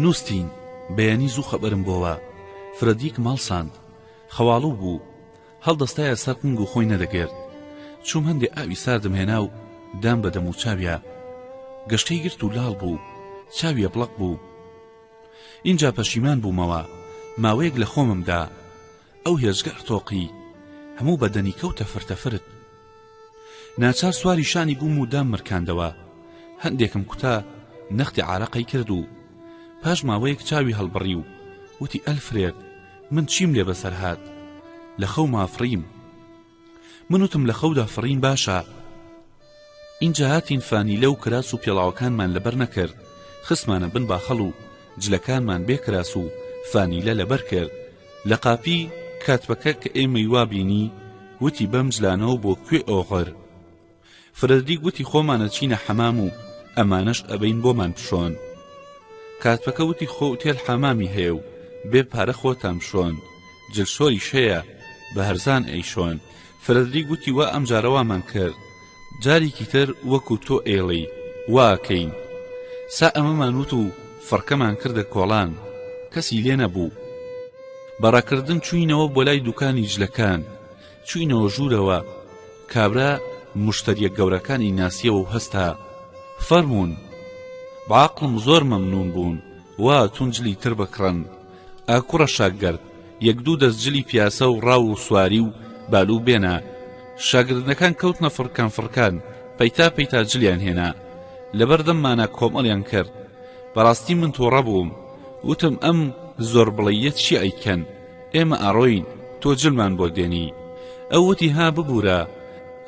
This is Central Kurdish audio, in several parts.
نووستین، بەیانی زوو خەبەرم بۆوە، فرەدیکم هەڵساند. خەواڵوو بوو. هەڵدەستایە سەر قنگ و خۆی نەدەگرت. چووم هەندێ ئاوی ساردم هێنا و دام بە دەموچاویا. گەشتەی گرت و لاڵ بوو. چاوی ئەبڵەق بوو. ئینجا پەشیمان بوومەوە. ماوەیەک لە خۆمم دا. ئەو هێجگار تۆقی. هەموو بەدەنی کەوتە فرتە فرت. ناچار سواری شانی بووم و دام مرکاندەوە. هەندێکم کوتا، نەختێ عارەقەی کرد و پاش ماوەیەک چاوی هەڵبڕی و وتی ئەلفرێد من چیم لێ بەسەر هات؟ لە خەوما فڕیم. من وتم لە خەودا فڕین باشە. ئینجا هاتین فانیلە و کراس و پێڵاوەکانمان لەبەر نەکرد، خستمانە بن باخەڵ و جلەکانمان بێ کراس و فانیلە لەبەر کرد. لە قاپی کاتبەکە کە ئێمەی وا بینی وتی بەم جلانەوە بۆ کوێ ئۆغر؟ فرەدریک وتی خۆمان ئەچینە حەمام و ئەمانەش ئەبەین بۆمان بشۆن. کاتبەکە وتی خۆ ئوتێل حەمامی هەیە و بێ پارە خۆتان بشۆن، جلشۆریش هەیە بە هەرزان ئەیشۆن. فرەدریک وتی وا ئەمجارە وامان کرد، جارێکی تر وەکو تۆ ئەیڵێی وا ئەکەین. سا ئەمەمان وت و فڕکەمان کردە کۆڵان، کەسی لێ نەبوو. بە ڕاکردن چووینەوە بۆ لای دوکانی جلەکان. چووینەوە ژوورەوە، کابرا موشتەرییە گەورەکانی ناسیەوە و هەستا. فەرموون. بە عەقڵم زۆر مەمنوون بوون وا ئەچوون جلی تر بکڕن. ئا کوڕە شاگرد، یەک دوو دەست جلی پیاسە و ڕاو و سواری و بالوو بێنە. شاگردەکان کەوتنە فڕکان فڕکان، پەیتا پەیتا جلیان هێنا. لەبەر دەممانا کۆمەڵیان کرد. بەڕاستی من تووڕە بووم. وتم ئەم زۆربڵێیە چی ئەیکەن؟ ئێمە ئەڕۆین تۆ جلمان بۆ دێنی. ئەو وتی ها ببوورە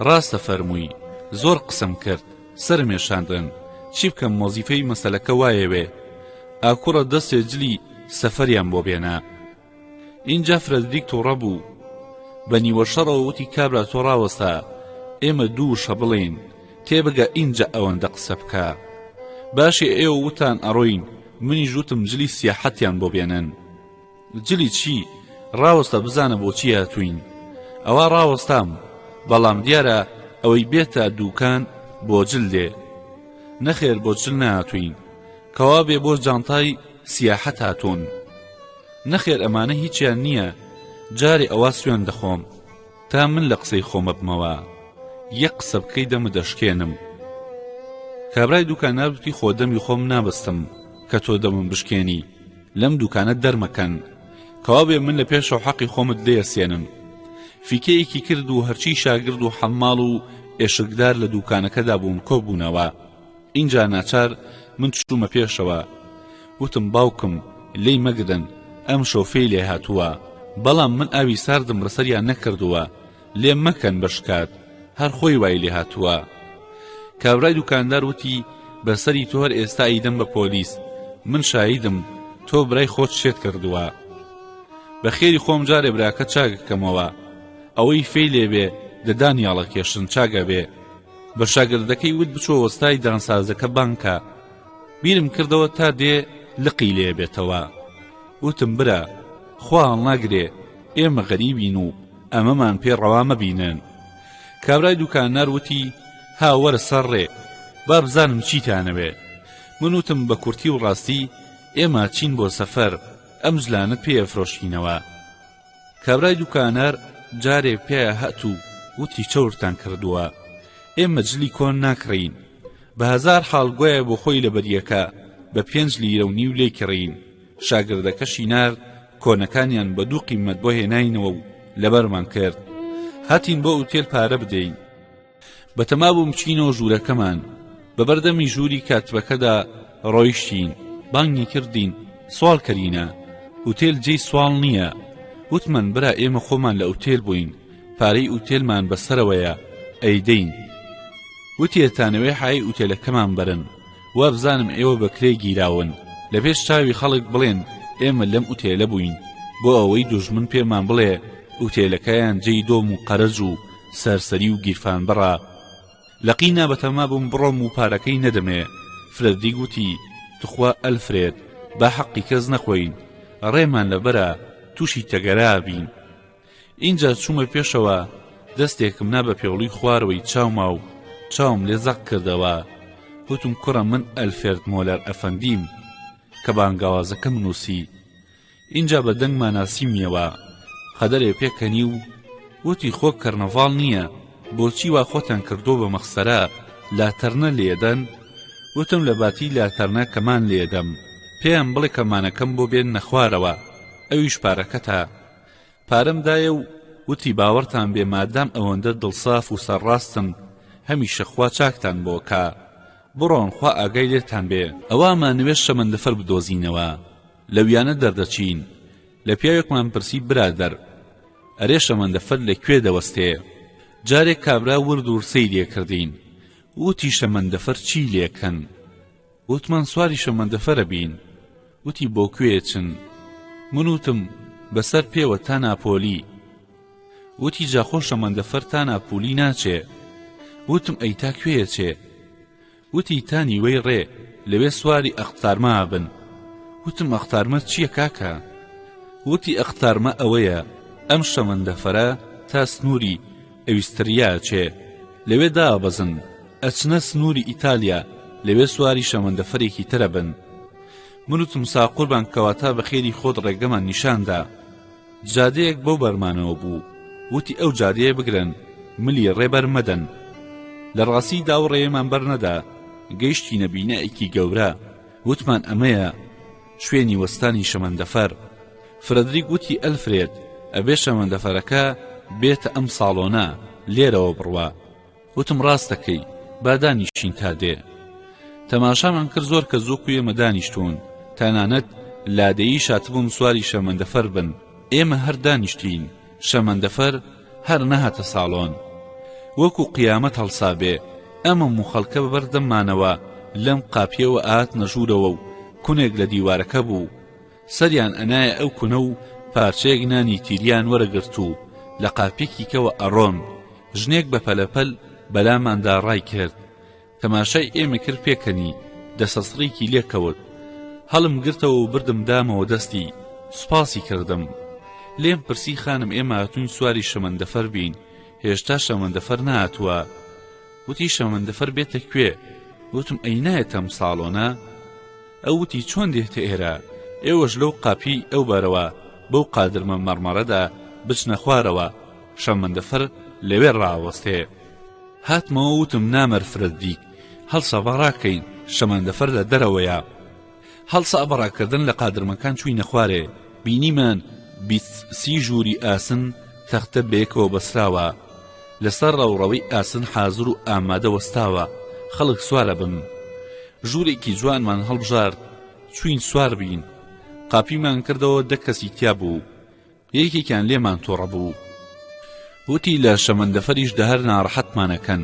ڕاستە فەرمووی. زۆر قسەم کرد. سەرم ێشاندن. چی بکەم وەزیفەی مەسەلەکە وایەوێ. ئاکوڕە دەستێ جلی سەفەریان بۆ بێنە. ئینجا فرەدریک توڕە بوو. بە نیوە شەڕەوە وتی کابرا تۆ ڕاوەستە ئێمە دوو وشە بڵێین تێبگە ئینجا ئەوەندە قسە بکە. باشێ ئێوە وتان ئەڕۆین منیش وتم جلی سیاحەتیان بۆ بێنن. جلی چی؟ ڕاوەستە بزانە بۆچی هاتووین. ئەوا ڕاوەستام، بەڵام دیارە ئەوەی بێتە دووکان بۆ جل دێ. نەخێر بۆ جل نەهاتووین. کەوابێ بۆ جانتای سیاحەت هاتوون. نەخێر ئەمانە هیچیان نییە، جارێ ئەوا سوێند دەخۆم تا من لە قسەی خۆم ئەبمەوە. یەک قسە بکەی دەمت ئەشکێنم. کابرای دووکاندار وتی خۆ دەمی خۆم نابەستم کە تۆ دەمم بشکێنی. لەم دوکانە دەرمەکەن کەوابێ من لە پێشەوە حەقی خۆمت لێ ئەسێنم. فیکەیەکی کرد و هەرچی شاگرد و حەماڵ و ئێشکدار لە دوکانەکەدا بوون کۆبوونەوە. ئینجا ناچار من چوومە پێشەوە. وتم باوکم لێی مەگرن ئەمشەو فێی لێ هاتووە. بەڵام من ئاوی ساردم لەسەریان نەکردووە. لێم مەکەن بە شکات هەر خۆی وای لێ هاتووە. کابرای دوکاندار وتی بەسەری تۆ هەر ئێستا ئەیدەم بە پۆلیس من شاهیدم تۆ برای خۆت شێت کردووە. بە خێری خۆم جارێ براکە چاک ئەکەمەوە ئەوەی فێی لێ بێ ددانی ئەڵەکێشن چاک ئەبێ. بە شاگردەکەی وت بچۆ وەستای دانسازەکە بانگ کە. بیرم کردەوە تا دێ لقی لێ بێتەوە. وتم برا خوا هەڵناگرێ ئێمە غەریبین و ئەمەمان پێ ڕەوا مەبینن. کابرای دوکاندار وتی ها وەرە سەر ڕێ با بزانم چیتانەوێ. من وتم بە کورتی و ڕاستی ئێمە ئەچین بۆ سەفەر ئەم جلانەت پێ ئەفرۆشینەوە. کابرای دوکانار جارێ پێیا هات و وتی چەورتان کردووە ئێمە جلی کۆن ناکڕین. بە هەزار حاڵ گوایە بۆ خۆی لەبەریەکە بە پێنج لیرە و نیو لێی کڕین. شاگردەکەشی نارد کۆنەکانیان بە دوو قیمەت بۆ هێناینەوە و لەبەرمان کرد. هاتین بۆ ئوتێل پارە بدەین. بەتەما بووم بچینەوە ژوورەکەمان. بە بەردەمی ژووری کاتبەکەدا ڕۆیشتین. بانگی کردین، سواڵ کەرینە. ئوتێل جێی سواڵ نییە. وتمان برا ئێمە خۆمان لە ئوتێل بووین، پارەی ئوتێلمان بەسەرەوەیە، ئەیدەین. وتی ئەتانەوێ حای ئوتێلەکەمان بەرن. وابزانم ئێوە بە کرێ گیراون لە پێش چاوی خەڵک بڵێن ئێمە لەم ئوتێلە بووین بۆ ئەوەی دوژمن پێمان بڵێ ئوتێلەکەیان جێی دۆم و قەرەج و سەرسەری و گیرفانبڕە. لە قینا بەتەما بووم بڕۆم و پارەکەی نەدەمێ فرەدریک وتی توخوا ئەلفرێد با حەقی کەس نەخۆین ڕێمان لەبەرە تووشی تەگەرا بین. ئینجا چوومە پێشەوە دەستێکم نا بە پێوڵی خوارەوەی چاوما و چاوم لێ زەق کردەوە وتم کوڕە من ئەلفێرد مۆلەر ئەفەندیم. کە بانگاوازەکەم نووسی. ئینجا بە دەنگما ناسیمیەوە. قەدەرێ پێکەنی و وتی خۆ کەرنەڤاڵ نییە، بۆچی وا خۆتان کردووە بە مەخسەرە، لاتەرنە لێدەن؟ وتم لە باتی لاتەرنە کەمان لێدەم. پێیان بڵێ کەمانەکەم بۆ بێننە خوارەوە، ئەویش پارەکەتە. پارەم دایە و وتی باوەڕتان بێ مادام ئەوەندە دڵساف و سەرڕاستن هەمیشە خوا چاکتان بۆ کا. بڕۆن خوا ئاگای لێتان بێ. ئەوا ئەمانەوێ شەمەندەفەر بدۆزینەوە. لەویانە دەردەچین. لە پیاوێکمان پرسی برادەر ئەرێ شەمەندەفەر لە کوێ دەوەستێ؟ جارێک کابرا ورد ورد سەیری کردین وتی شەمەندەفەر چی لێکەن؟ وتمان سواری شەمەندەفەرە بین. وتی بۆ کوێ ئەچن؟ من وتم بەسەر پێوە تا ناپۆلی. وتی جا خۆ شەمەندەفەر تا ناپولی ناچێ. وتم ئەی تا کوێ ئەچێ؟ وتی تا نیوەی ڕێ لەوێ سواری ئەقتارمە ئەبن. وتم ئەقتارمە چییە کاکە؟ وتی ئەقتارمە ئەوەیە ئەم شەمەندەفەرە تا سنووری ئەویستریا ئەچێ، لەوێ دائەبەزن ئەچنە سنووری ئیتالیا، لەوێ سواری شەمەندەفەرێکی تر ئەبن. من وتم سا قوربان کەواتە بەخێری خۆت ڕێگەمان نیشان دا. جادەیەک بەو بەرمانەوە بوو، وتی ئەو جادەیە بگرن، ملی ڕێ بەر مەدەن. لە ڕاستیدا ئەو ڕێیەمان بەر نەدا، گەیشتینە بینایەکی گەورە، وتمان ئەمەیە شوێنی وەستانی شەمەندەفەر. فرەدریک وتی ئەلفرێد، ئەبێ شەمەندەفەرەکە بێتە ئەم ساڵۆنە، لێرەوە بڕوا. وتم ڕاست دەکەی با دانیشین تا دێ. تەماشامان کرد زۆر کەس وەکو ئێمە دانیشتوون، تەنانەت لادێییش هاتبوون سواری شەمەندەفەر بن. ئێمە هەر دانیشتین، شەمەندەفەر هەر نەهاتە ساڵۆن. وەکو قیامەت هەڵسابێ، ئەم هەموو خەڵکە بە بەر دەممانەوە لەم قاپییەوە ئەهاتنە ژوورەوە و کونێک لە دیوارەکە بوو، سەریان ئەنایە ئەو کونە و پارچەیەک نانی تیریان وەرەگرت و لە قاپیەکی کەوە ئەڕۆن، ژنێک بە پەلەپەل بەلاماندا ڕای کرد، تەماشای ئێمە کرد پێکەنی، دەسەسڕیکی لێ کەوت. هەڵم گرتەوە و بردم دامەوە دەستی، سوپاسی کردم. لێم پرسی خانم ئێمە هاتووین سواری شەمەندەفەر بین، هێشتا شەمەندەفەر نەهاتووە. وتی شەمەندەفەر بێتە کوێ؟ وتم ئەی نایەتە ئەم ساڵۆنە؟ ئەو وتی چۆن دێتە ئێرە، ئێوەش لەو قاپیەی ئەو بەرەوە بەو قادرمە مەڕمەڕەدا بچنە خوارەوە، شەمەندەفەر لەوێ ڕائەوەستێ. هاتمەوە وتم نامەر فرەدریک، هەڵسە با ڕاکەین، شەمەندەفەر لە دەرەوەیە. هەڵسا بە ڕاکردن لە قادرمەکان چووینە خوارێ، بینیمان 20 سی ژووری ئاسن تەختە بەیەکەوە بەسراوە، لەسەر ڕەوڕەوەی ئاسن حازر و ئامادە وەستاوە، خەڵک سوارەبن. ژوورێکی جوانمان هەڵبژارد، چووین سوار بین. قاپیمان کردەوە دە کەسی تیا بوو. یەکێکیان لێمان توڕە بوو. وتی لە شەمەندەفەریش دە هەر ناڕەحەتمان ئەکەن.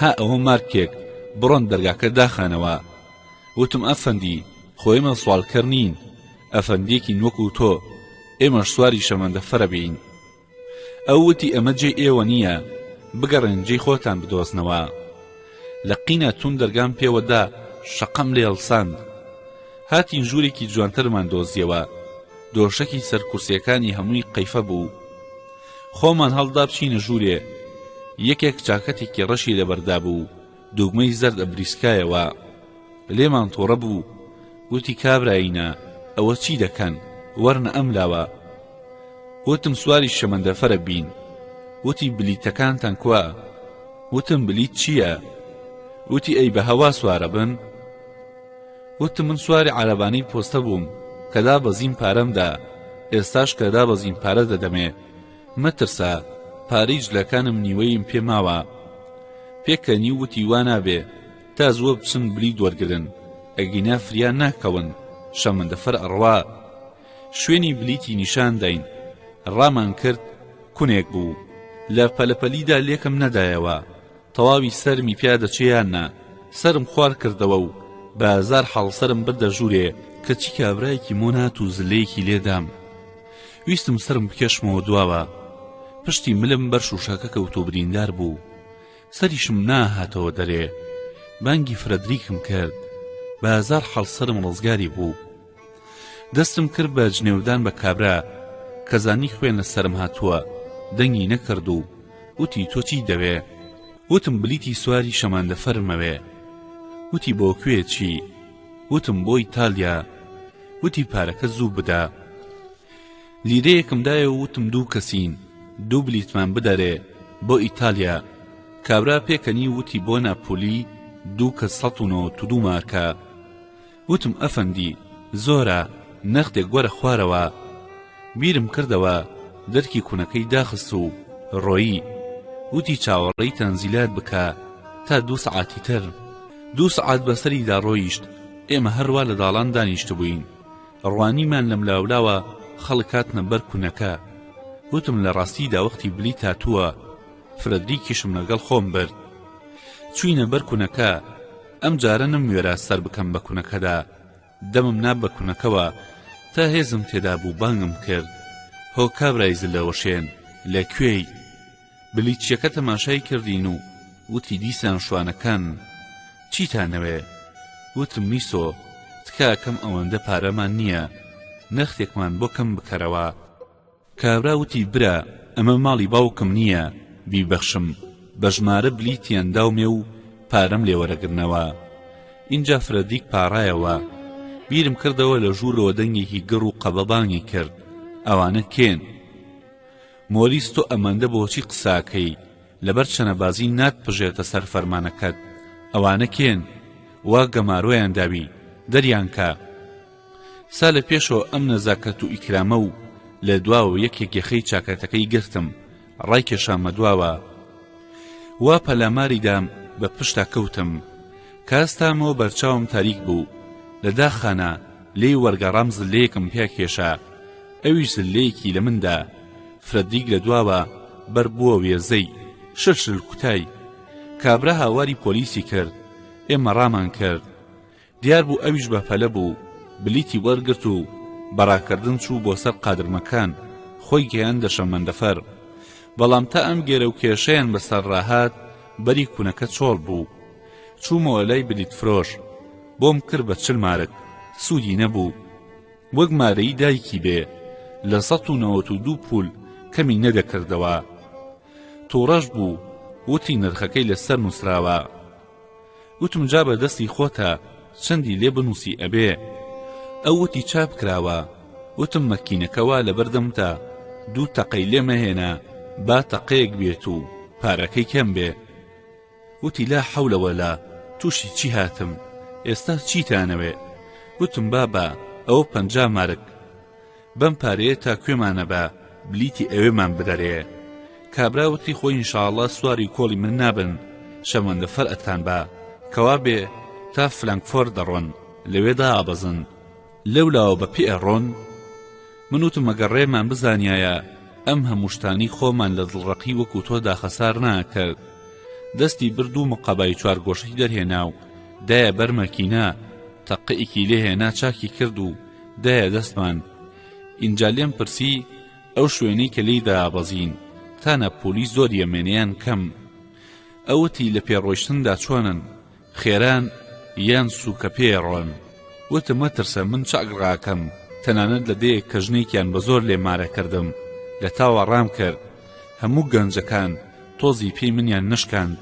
ها ئەوە مارکێک، بڕۆن دەرگاکە داخەنەوە. وتم ئەفەندی، خۆ ئێمە سواڵکەر نین. ئەفەندییەکین وەکوو تۆ. ئێمەش سواری شەمەندەفەرە بین. ئەو وتی ئەمە جێی ئێوە نییە بگەڕێن جێی خۆتان بدۆزنەوە لە قینا توند دەرگام پێوە دا شەقەم لێ هەڵساند هاتین ژوورێکی جوانترمان دۆزیەوە دۆشەکی سەر کورسیەکانی هەمووی قەیفە بوو خۆمان هەڵدا بچینە ژوورێ یەکێک چاکەتێکی ڕەشی لەبەردا بوو دوگمەی زەرد ئەبریسکایەوە لێمان توڕە بوو وتی کابرایینە ئەوە چی دەکەن وەرنە ئەم لاوە وتم سواری شەمەندەفەرە بین وتی بلیتەکانتان کوا وتم بلیت چییە وتی ئەی بە هەوا سوارە بن وتم من سواری عەرەبانەی پۆستە بووم کە دابەزیم پارەمدا ئێستاش کە دابەزیم پارە دەدەمێ مەترسە پارەی جلەکانم نیوەیم پێ ماوە پێکەنی و وتی وا نابێ تا زووە بچن بلیت وەرگرن ئەگینا فریا ناکەون شەمەندەفەر ئەڕوا شوێنی بلیتی نیشان داین ڕامان کرد کونێک بوو لە پەلەپەلیدا لێکم نەدایەوە تەواوی سەرمی پیا دەچێ یان نا سەرم خوار کردەوە و بە هەزار حاڵ سەرم بردە ژوورێ کەچی کابرایەکی مۆن هات و زلەیەکی لێدام ویستم سەرم بکێشمەوە دواوە پشتی ملم بەر شوشەکە کەوت و بریندار بوو سەریشم ناهاتەوە دەرێ بانگی فرەدریکم کرد بە هەزار حاڵ سەرم ڕزگاری بوو دەستم کرد بە جنێودان بە کابرا کە زانی خوێن لە سەرم هاتووە دەنگی نەکرد و وتی تۆ چی دەوێ وتم بلیتی سواری شەمەندەفەرمەوێ وتی بۆ کوێ چی وتم بۆ ئیتالیا. وتی پارەکە زوو بدە. لیرەیەکم دایە و وتم دوو کەسین دوو بلیتمان بدەرێ بۆ ئیتالیا. کابرا پێکەنی و وتی بۆ ناپولی دوو کەس 192 مارکە. وتم ئەفەندی زۆرە، نەختێک وەرە خوارەوە. بیرم کردەوە دەرکی کونەکەی داخست و ڕۆیی. وتی چاوەڕێی تەنزیلات بکە تا دوو سەعاتی تر. دوو سەعات بەسەریدا ڕۆیشت، ئێمە هەروا لە داڵان دانیشتبووین. ڕوانیمان لەملاولاوە خەڵک هاتنە بەر کونەکە. وتم لە ڕاستیدا وەختی بلیت هاتووە. فرەدریکیشم لەگەڵ خۆم برد. چووینە بەر کونەکە. ئەم جارە نەموێرا سەر بکەم بە کونەکەدا. دەمم نا بە کونەکەوە تا هێزم تێدا بوو بانگم کرد، هۆ کابرای زلەوەشێن لە کوێی؟ بلیتچیەکە تەماشای کردین و وتی دیسان شوانەکان چیتانەوێ؟ وتم میسۆ تکا ئەکەم ئەوەندە پارەمان نییە نەختێکمان بۆ کەم بکەرەوە. کابرا وتی برا ئەمە ماڵی باوکم نییە بیبەخشم، بە ژمارە بلیتیان داومێ و پارەم لێ وەرەگرنەوە. ئینجا فرەدریک پاڕایەوە. بیرم کردەوە لە ژوورەوە دەنگێکی گڕ و قەبە بانگی کرد، ئەوانە کێن؟ مۆریس تۆ ئەمەندە بۆچی قسەئەکەی؟ لەبەر چەنەبازی ناتپژێتە سەر فەرمانەکەت. ئەوانە کێن؟ وا گەمارۆیان داوی، دەریان کە. سا لە پێشەوە ئەم نەزاکەت و ئیکرامە و لە دواوە یەکێک یەخەی چاکەتەکەی گرتم ڕایکێشامە دواوە وا پەلاماری دام بە پشتا کەوتم کە هەستامەوە بەرچاوم تاریک بوو لە داخانە لێی وەرگەڕام زلەیەکم پیا کێشا ئەویش زلەیەکی لە من دا فرەدریک لە دواوە بەر بووە وێزەی شل شل کوتای کابرا هاواری پۆلیسی کرد ئێمە ڕامان کرد دیار بوو ئەویش بە پەلە بوو، بلیتی وەرگرت و بە ڕاکردن چوو بۆ سەر قادرمەکان، خۆی گەیاندە شەمەندەفەر. بەڵام تا ئەم گێرە و کێشەیان بە سەر ڕاهات، بەری کونەکە چۆڵ بوو. چوومەوە لای بلیتفرۆش. بۆم کرد بە 40 مارک. سوودی نەبوو. وەک مارەیی دایکی بێ، لە 192 پوول کەمی نەدەکردەوە. تووڕەش بوو، وتی نرخەکەی لە سەر نووسراوە. وتم جا بە دەستی خۆتە چەندی لێ بنووسی ئەبێ. ئەو وتی چاپ کراوە. وتم مەکینەکە وا لەبەر دەمتە دوو تەقەی لێ مەهێنە با تەقەیەک بێت و پارەکەی کەم بێ. وتی لا حەولە وەلا تووشی چی هاتم ئێستا چیتانەوێ؟ وتم بابە ئەوە 50 مارک. بەم پارەیە تا کوێمان ئەبا بلیتی ئەوێمان بدەرێ کابرا وتی خۆ ئینشاڵڵا سواری کۆڵی من نابن شەمەندەفەر ئەتان با کەوا بێ تا فلانکفۆرت دەڕۆن لەوێ دائەبەزن لەولاوە بە پێ ئەڕۆن من وتم ئەگەر ڕێمان بزانیایە ئەم هەموو شتانەی خۆمان لە دڵڕەقی وەکو تۆدا خەسار ناکرد دەستی برد و مقەبای چوارگۆشەی دەرهێنا و دایە بەر مەکینە تەقەیەکی لێ هێنا چاکی کرد و دایە دەستمان ئینجا لێم پرسی ئەو شوێنەی کە لێی دابەزین تا نەپۆلی زۆر یەمێنیان کەم ئەوتی لە پێڕۆیشتندا چۆنن خێران یان سوکە پێڕۆن وتم مەترسە من چاک ڕاکەم تەنانەت لە دەیەک کە ژنێکیان بە زۆر لێ مارە کردم لە تاوە ڕام کرد هەموو گەنجەکان تۆزی پێی منیان نەشکاند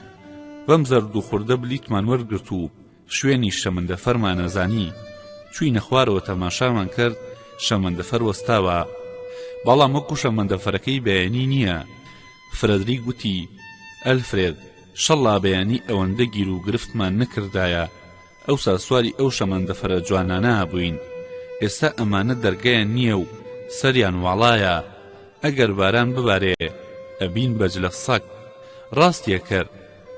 بەم زەرد و خوردە بلیتمان وەرگرت و شوێنی شەمەندەفەرمان ئەزانی، چووینە خوارەوە تەماشامان کرد شەمەندەفەر وەستاوە، بەڵام وەکو شەمەندەفەرەکەی بەیانی نییە، فرەدریک وتی، ئەلفرێد، شەڵڵا بەیانی ئەوەندە گیروگرفتمان نەکردایە، ئەوسا سواری ئەو شەمەندەفەرە جوانانە ئەبووین، ئێستا ئەمانە دەرگایان نییە و سەریان واڵایە، ئەگەر باران ببارێ ئەبین بە جلە سەگ. ڕاستی ئەکرد.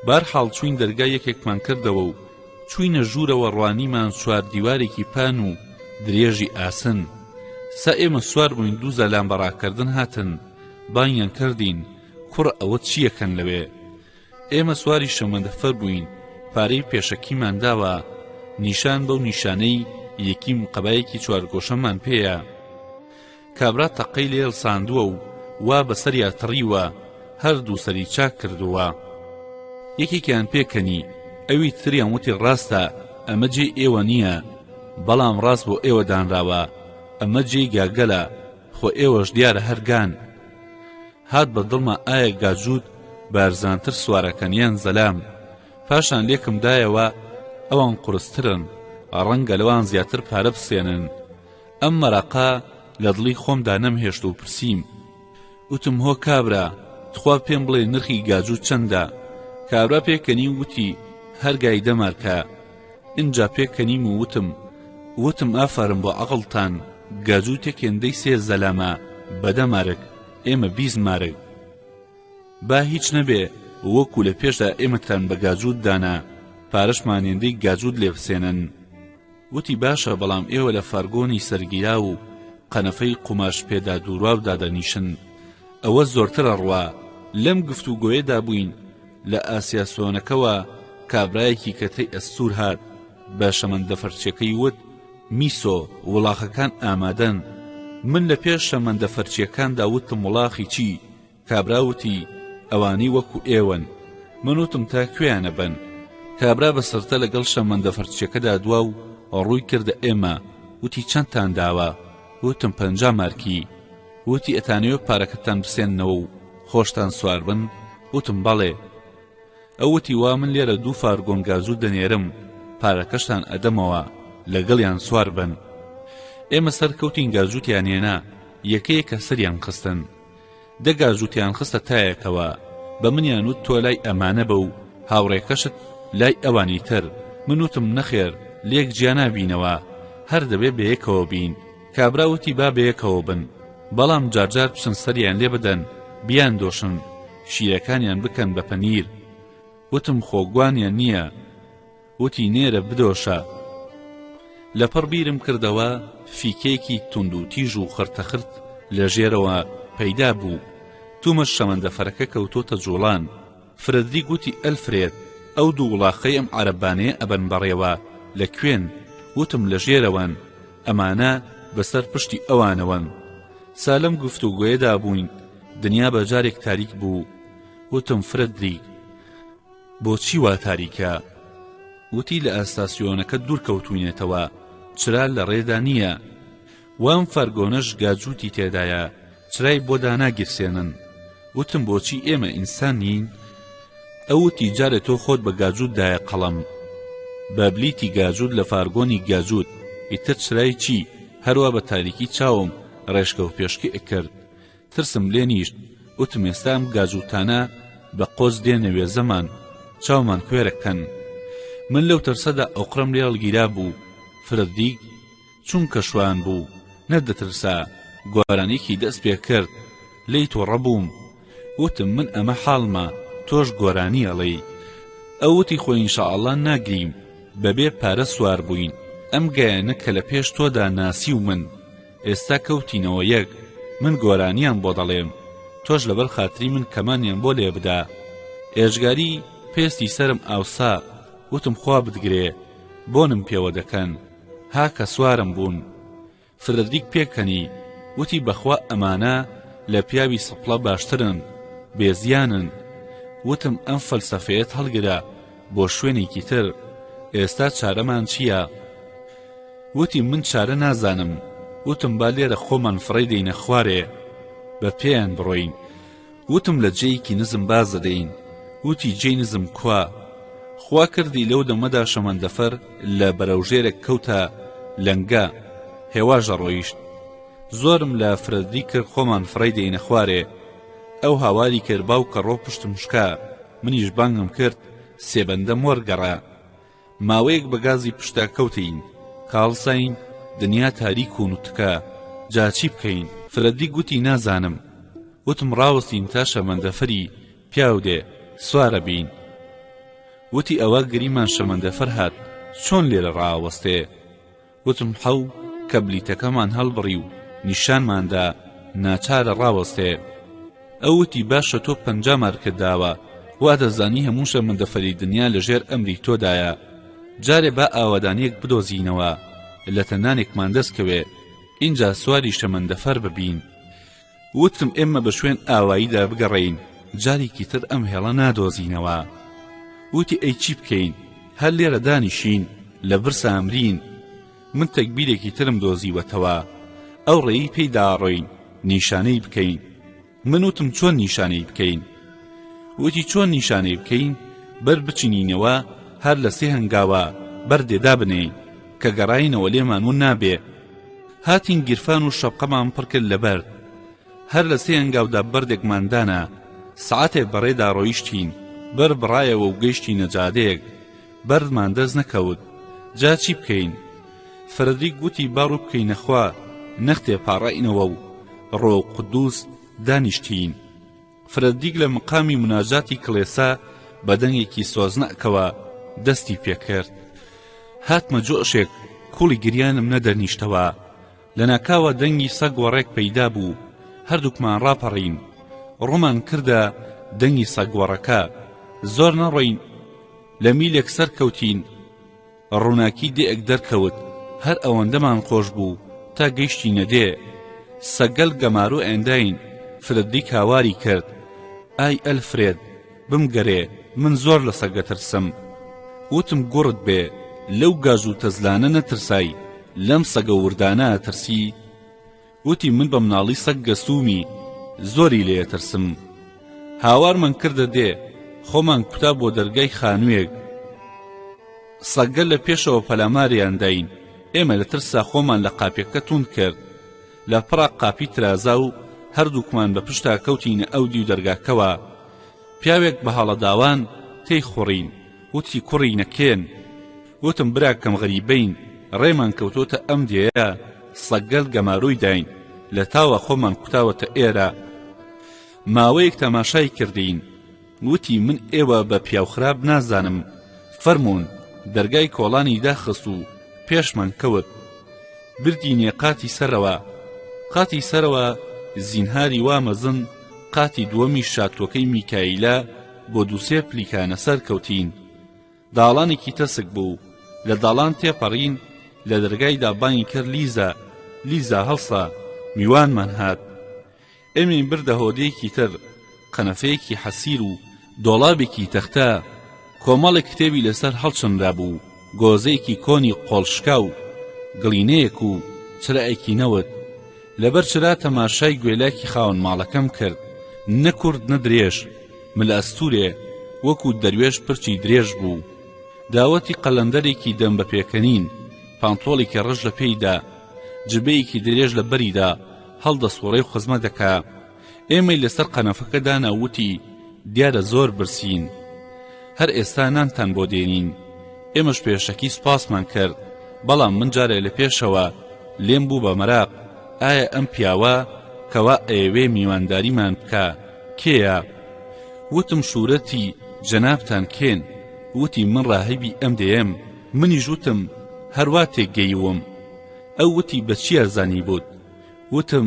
بەهەرحاڵ چووین دەرگای یەکێکمان کردەوە و چووینە ژوورەوە ڕوانیمان چوار دیوارێکی پان و درێژی ئاسن سا ئێمە سوار بووین دوو زەلام بە ڕاکردن هاتن بانگیان کردین کوڕە ئەوە چییەکەن لەوێ ئێمە سواری شەمەندەفەر بووین پارەی پێشەکیمان داوە نیشان بەو نیشانەی یەکیم قەبایەکی چوارگۆشەمان پێیە کابرا تەقەی لێ هەڵساندووە و وا بەسەریا تڕیوە هەردوو سەری چاک کردووە. یەکێکیان پێکەنی، ئەوی تریان وتی ڕاستە ئەمە جێی ئێوە نییە، بەڵام ڕاست بۆ ئێوە دانراوە، ئەمە جێی گاگەلە، خۆ ئێوەش دیارە هەر گان. هات بە دڵما ئایا گاجووت بارزانتر سوارەکەن یان زەلام؟ پاشان لێکم دایەوە ئەوان قورسترن، ڕەنگە لەوان زیاتر پارە بسێنن. ئەم مەراقە لە دڵی خۆمدا نەمهێشت و پرسیم وتم هۆ کابرا تخوا پێم بڵێ نرخی گاجوو چەندە؟ کابرا پێکەنی و وتی هەر گای دە مارکە. ئینجا پێکەنیم و وتم وتم ئافەرم بۆ عەقڵتان گاجووتێک هێندەی سێ زەلامە بە دە مارک ئێمە 20 مارک. با هیچ نەبێ وەکو لە پێشدا ئێمەتان بە گاجووت دانا پارەشمان هێندەی گاجووت لێ بسێنن. وتی باشە بەڵام ئێوە لە فارگۆنی سەرگیراو و قەنەفەی قوماش پێدا دووراو دادەنیشن ئەوە زۆرتر ئەڕوا. لەم گفتوگۆیەدا بووین لە ئاسیاسۆنەکەوە کابرایەکی کەتەی ئەستوور هات بە شەمەندەفەرچیەکەی وت میسۆ وڵاخەکان ئامادەن من لە پێش شەمەندەفەرچیەکاندا وتم وڵاخی چی کابرا وتی، ئەوانەی وەکو ئێوەن. من وتم تا کوێیان ئەبەن؟ کابرا بە سرتە لەگەڵ شەمەندەفەرچیەکەدا دوا و ڕووی کردە ئێمە، وتی چەندتان داوە؟ وتم 50 مارکی. وتی ئەتانەوێ پارەکەتان بسێننەوە و خۆشتان سوار بن؟ وتم بەڵێ. ئەو وتی وا من لێرە دوو فارگۆن گازوو دەنێرم پارەکەشتان ئەدەمەوە لەگەڵیان سوار بن. ئێمە سەرکەوتین گازووتیان هێنا یەکە یەکە سەریان خستن. دە گازوتیان خستە تایەکەوە بە منیان وت تۆ لای ئەمانە بە و هاوڕێکەشت لای ئەوانی تر من وتم نەخێر لێک جیا نابینەوە هەر دەبێ بەیەکەوە بین کابرا وتی با بەیەکەوە بن بەڵام جارجار بچن سەریان لێ بدەن بیان دۆشن شیرەکانیان بکەن بە پەنیر وتم خۆ گوانیان نییە وتی نێرە بدۆشە. لەپڕ بیرم کردەوە فیکەیەکی توند و تیژ و خرتەخرت لە ژێرەوە پەیدا بوو. تومەش شەمەندەفەرەکە کەوتۆتە جووڵان. فرەدریک وتی ئەلفرێد، ئەو دوو وڵاخەی ئەم عەرەبانەیە ئەبەن بەڕێوە لە کوێن؟ وتم لە ژێرەوەن. ئەمانە بەسەر پشتی ئەوانەوەن. سا لەم گفتوگۆیەدا بووین دنیا بە جارێک تاریک بوو. وتم فرەدریک! بۆچی وا تاریکە؟ وتی لە ئاستاسیۆنەکە دوور کەوتووینەتەوە، چرا لە ڕێدا نییە. وام فارگۆنەش گاجووتی تێدایە، چرای بۆ داناگیرسێنن. وتم بۆچی ئێمە ئینسان نین؟ ئەو وتی جارێ تۆ خۆت بە گاجووت دایە قەڵەم. بە بلیتی گاجووت لە فارگۆنی گاجووت، ئیتر چرای چی، هەروا بە تاریکی چاوم ڕێشکەوپێشکە ئەکرد. ترسم لێ نیشت وتم ئێستا ئەم گاجووتانە بە قۆچ دێنە وێزەمان چاومان کوێرە کەن من لەو ترسەدا ئۆقرەم لێ هەڵگیرا بوو فرەدریک چونکە شوان بوو نەدەترسا گۆرانیەکی دەست پێ کرد لێی توڕە بووم وتم من ئەمە حاڵمە تۆش گۆرانی ئەڵێی ئەو وتی خۆ ئینشاءاللە ناگریم بەبێ پارە سوار بووین ئەم گایانە کە لە پێش تۆدا ناسیومن ئێستا کەوتینەوە یەک من گۆرانیان بۆ دەڵێم تۆش لەبەر خاتری من کەمانیان بۆ لێ بدە ئێجگاری پێستی سەرم ئاوسا وتم خوا بتگرێ بۆنم پێوە دەکەن ها کە سوارم بوون فرەدریک پێکەنی وتی بەخوا ئەمانە لە پیاوی سپڵە باشترن بێزیانن وتم ئەم فەلسەفەیەت هەڵگرە بۆ شوێنێکی تر ئێستا چارەمان چییە؟ وتی من چارە نازانم وتم با لێرە خۆمان فڕێ دەینە خوارێ بە پێیان بڕۆین وتم لە جێیەکی نزم باز دەدەین وتی جێی نزم کوا خوا کردی لەو دەمەدا شەمەندەفەر لە بەرەوژێرێک کەوتە لەنگە هێواش دەڕۆیشت زۆرم لە فرەدری کرد خۆمان فڕێ دەینە خوارێ ئەو هاواری کرد باوکە ڕۆ پشتم شکا منیش بانگم کرد سێبەندەم وەرگەڕە ماوەیەک بە گازی پشتا کەوتین کە هەڵساین دنیا تاریک و نوتکە جا چی بکەین؟ فرەدریک گوتی نازانم وتم ڕاوەستین تا شەمەندەفەری پیاو دێ سوارە بین وتی ئەوە گریمان شەمەندەفەر هات چۆن لێرە ڕائەوەستێ؟ وتم حەو کە بلیتەکەمان هەڵبڕی و نیشانمان دا ناچارە ڕاوەستێ. ئەو وتی باشە تۆ 50 مارکت داوە وا دەزانی هەموو شەمەندەفەری دنیا لە ژێر ئەمری تۆدایە جارێ با ئاوەدانیەک بدۆزینەوە لەتە نانێکمان دەست کەوێ ئینجا سواری شەمەندەفەر ببین. وتم ئێمە بە شوێن ئاواییدا بگەڕێین جارێکی تر ئەم هێڵە نادۆزینەوە. وتی ئەی چی بکەین هەر لێرە دانیشین لە برسا ئەمرین. من تەگبیرێکی ترم دۆزیوەتەوە ئەو ڕێی پێی داڕۆین نیشانەی بکەین. من وتم چۆن نیشانەی بکەین؟ وتی چۆن نیشانەی بکەین بەر بچنینەوە هەر لە سێ هەنگاوە بەردێ دابنێین کە گەڕاینەوە لێمان ون نابێ. هاتین گیرفان و شەپقەمان پڕ کرد لە بەرد. هەر لە سێ هەنگاودا بەردێکمان دانا، سەعاتێ بەڕێدا ڕۆیشتین، بەر بڕایەوە و گەیشتینە جادەیەک، بەردمان دەست نەکەوت. جا چی بکەین؟ فرەدریک گوتی با ڕوو بکەینە خوا، نەختێ پاڕاینەوە و ڕوەو قودوس دانیشتین. فرەدریک لە مقامی موناجاتی کڵێسا بە دەنگێکی سۆزناکەوە دەستی پێکرد. هاتمە جۆشێک کوڵی گریانم نەدەنیشتەوە. لەناکاوە دەنگی سەگ وەڕێک پەیدا بوو، هەردووکمان ڕاپەڕین. ڕوومان کردە دەنگی سەگ وەڕەکە. زۆر نەڕۆین لە میلێک سەرکەوتین، ڕووناکی دێیەک دەرکەوت، هەر ئەوەندەمان خۆش بوو تا گەیشتینە دێ. سەگەل گەمارۆیان داین، فرێدریک هاواری کرد، ئای ئەلفرێد! بمگەرێ من زۆر لە سەگ ئەترسم. وتم گوڕت بێ لەو گاز و تەزلانە نەترسای لەم سەگە وردانە ئەترسی؟ وتی من بە مناڵی سەگ گەستوومی زۆری لێ ئەترسم. هاوارمان کردە دێ خۆمان کوتا بۆ دەرگای خانوویەک. سەگە لە پێشەوە پەلاماریان داین ئێمە لە ترسا خۆمان لە قاپیەکە توند کرد. لە پڕا قاپی ترازا و هەردووکمان بە پشتا کەوتینە ئەو دیو دەرگاکەوە. پیاوێک بە هەڵەداوان تێی خوڕین، وتی کوڕینە کێن؟ وتم براکەم غەریبەین، ڕێمان کەوتۆتە ئەم دێیە، سەگگەل گەمارۆی داین، لە تاوە خۆمان کوتاوەتە ئێرە. ماوەیەک تەماشای کردین، وتی من ئێوە بە پیاوخراپ نازانم، فەرموون، دەرگای کۆڵانی داخست و پێشمان کەوت. بردینیە قاتی سەرەوە. قاتی سەرەوە زینهاری وا مەزن قاتی دووەمی شاتۆکەی میکایلا بۆ دووسێ پلیکانە سەر کەوتین. داڵانێکی تەسک بوو. لە داڵان تێپەڕین لە دەرگایدا بانگی کرد لیزا، لیزا هەڵسە، میوانمان هات. ئێمەی بردە هۆدەیەکی تر، قەنەفەیەکی حەسیر و دۆڵابێکی تەختە، کۆمەڵێک کتێبی لەسەر هەڵچنرابوو، گۆزەیەکی کۆنی قۆڵ شکاو، گڵینەیەک و چرایەکی نەوت. لەبەر چرا تەماشای گوێلاکی خاوەن ماڵەکەم کرد، نە کورت نە درێژ، ملئەستوورێ، وەکوو دەروێش پرچی درێژ بوو. داوەتی قەلەندەرێکی دەم بە پێکەنین، پانتۆڵێکی ڕەش لە پێیدا، جبەیەکی درێژ لە بەریدا، هەڵدەسوڕێ و خزمە دەکا. ئێمەی لەسەر قەنەفەکە دانا و وتی، دیارە زۆر برسین. هەر ئێستا نانتان بۆ دێنین. ئێمەش پێشەکی سوپاسمان کرد، بەڵام من جارێ لە پێشەوە لێم بوو بە مەراق، ئایا ئەم پیاوە کەوا ئەیەوێ میوانداریمان بکا، کێیە؟ وتم شورەتی جەنابتان کێن؟ وتی من ڕاهیبی ئەم دێیەم. منیش وتم هەر وا تێگەیوم. ئەو وتی بە چیا زانیبووت؟ وتم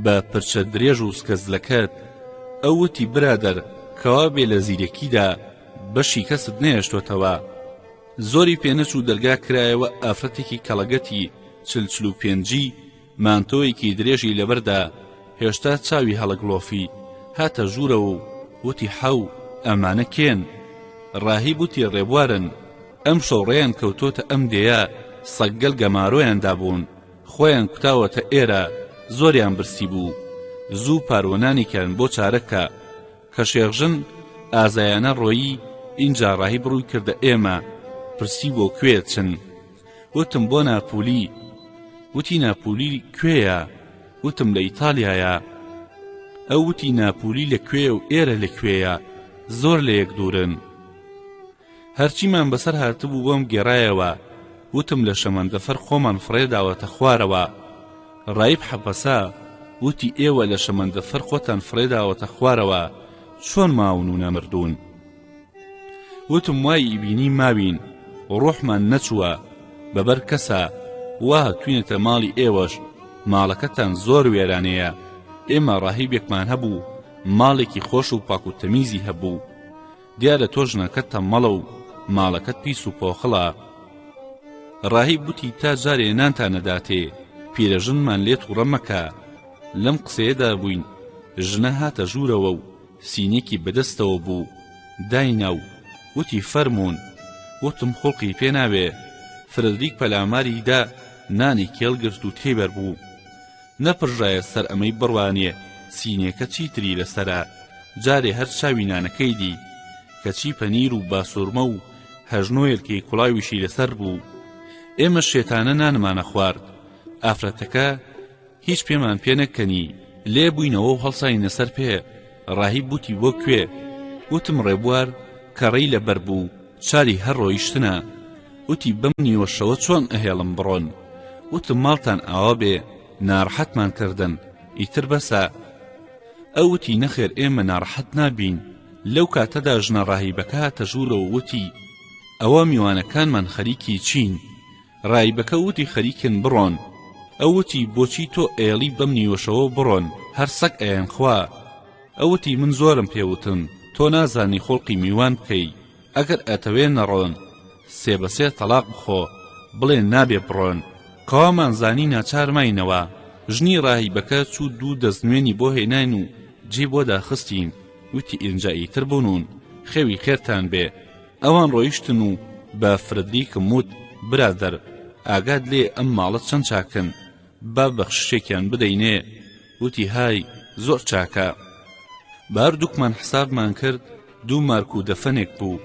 بە پرچە درێژ و سکە زلەکەت. ئەو وتی برادەر کەوابێ لە زیرەکیدا بەشی کەست نەهێشتۆتەوە. زۆری پێ نەچوو دەرگا کرایەوە ئافرەتێکی کەڵەگەتی چل چل و پێنجی مانتۆیەکی درێژی لەبەردا هێشتا چاوی هەڵەگڵۆفی هاتە ژوورەوە و وتی حەو ئەمانە کێن؟ ڕاهیب وتی ڕێبوارن ئەمشەو ڕێیان کەوتۆتە ئەم دێیە سەگگەل گەمارۆیان دابوون خۆیان کوتاوەتە ئێرە زۆریان برسی بوو زوو پاروە نانێکیان بۆ چارە کە کە شێخ ژن ئازایانە ڕۆیی ئینجا ڕاهیب ڕووی کردە ئێمە پرسی بۆ کوێ چن وتم بۆ ناپولی وتی ناپولی کوێیە وتم لە ئیتالیایە ئەو وتی ناپولی لە کوێیە و ئێرە لە کوێیە زۆر لە یەک دوورن هەرچیمان بەسەر هاتبوو بۆم گێڕایەوە، وتم لە شەمەندەفەر خۆمان فڕێداوەتە خوارەوە. ڕایب حەپەسا، وتی ئێوە لە شەمەندەفەر خۆتان فڕێداوەتە خوارەوە چۆن ماون و نەمردوون؟ وتم وای ئیبینی ماوین، ڕۆحمان نەچووە، بەبەر کەسا، وا هاتووینەتە ماڵی ئێوەش، ماڵەکەتان زۆر وێرانەیە، ئێمە ڕاهیبێکمان هەبوو ماڵێکی خۆش و پاک و تەمیزی هەبوو، دیارە تۆ ژنەکەت تەممەڵە و ماڵەکەت پیس و پۆخڵە. ڕاهیب وتی تا جارێ نانتان نەداتێ پیرەژنمان لێ توڕە مەکە. لەم قسەیەدا بووین ژنە هاتە ژوورەوە و سینیەکی بەدەستەوە بوو داینا و وتی فەرموون. وتم خوڵقی پێ ناوێ. فرەدریک پەلاماری دا نانی کێڵ گرت و تێی بەربوو. نەپرژایە سەر ئەمەی بڕوانێ سینیەکە چیتری لەسەرە، جارێ هەر چاوی نانەکەی دی، کەچی پەنیر و باسورمە و هەژنۆیەلکەی کوڵاویشی لەسەر بوو. ئێمە شێتانە نانمان ئەخوارد. ئافرەتەکە هیچ پێمان پێ نەکەنی لێ بووینەوە و هەڵساینە سەر پێ ڕاهیب وتی بۆ کوێ وتم ڕێبوار کە ڕێی لەبەر بوو چاری هەر ڕۆیشتنە وتی بەم نیوە شەوە چۆن ئەهێڵم بڕۆن وتم ماڵتان ئاوا بێ ناڕەحەتمان کردن ئیتر بەسە ئەو وتی نەخێر ئێمە ناڕەحەت نابین لەو کاتەدا ژنە ڕاهیبەکە هاتە ژوورەوە وتی ئەوە میوانەکانمان خەریکی چین ڕاهیبەکە وتی خەریکن بڕۆن ئەو وتی بۆچی تۆ ئەیەڵی بەم نیوەشەوە بڕۆن هەر سەگ ئەیانخوا ئەو وتی من زۆرم پێ وتن تۆ نازانی خوڵقی میوان بکەی ئەگەر ئەتەوێ نەڕۆن سێ بە سێ تەڵاق بخۆ بڵێ نابێ بڕۆن کەوامان زانی ناچار ماینەوە ژنی ڕاهیبەکە چوو دوو دەستنوێنی بۆ هێناین و جێی بۆ داخستین وتی ئینجا ئیتر بنوون خێوی خێرتان بێ ئەوان ڕۆیشتن و بە فرەدریکم وت برادەر ئاگات لێ ئەم ماڵە چەند چاکن با بەخششێکیان بدەینێ وتی های زۆر چاکە بە هەردووکمان حسابمان کرد دوو مارک و دەفەنێک بوو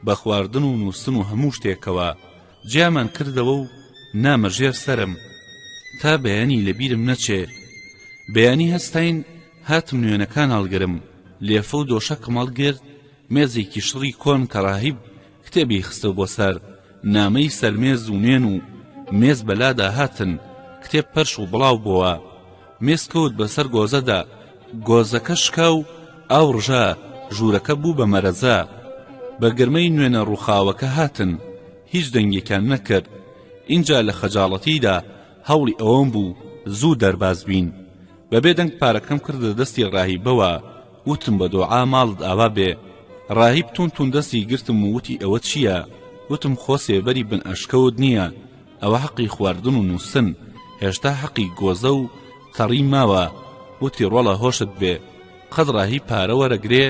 بە خواردن و نووستن و هەموو شتێکەوە جیامان کردەوە و نامە ژێر سەرم تا بەیانی لە بیرم نەچێ بەیانی هەستاین هاتم نوێنەکان هەڵگرم لێفە و دۆشەکم هەڵگرت مێزێکی شڕی کۆن کە ڕاهیب کتێبی خستبۆ سەر نامەی سەر مێز و نوێن و مێز بەلادا هاتن کتێب پەرش و بڵاو بۆوە مێز کەوت بەسەر گۆزەدا گۆزەکە شکا و ئاو ڕژا ژوورەکە بوو بە مەرەزە بە گرمەی نوێنە ڕووخاوەکە هاتن هیچ دەنگێکیان نەکرد ئینجا لە خەجاڵەتیدا هەوڵی ئەوەم بوو زوو دەرباز بین بەبێ دەنگ پارەکەم کردە دەستی ڕاهیبەوە وتم بە دۆعا ماڵت ئاوا بێ ڕاهیب تون تون دەستی گرتم و وتی ئەوە چییە وتم خۆ سێبەری بن ئەشکەوت نییە ئەوە حەقی خواردن و نووستن هێشتا حەقی گۆزە و تەڕی ماوە وتی ڕۆڵە هۆشت بێ قەت ڕاهیب پارە وەرەگرێ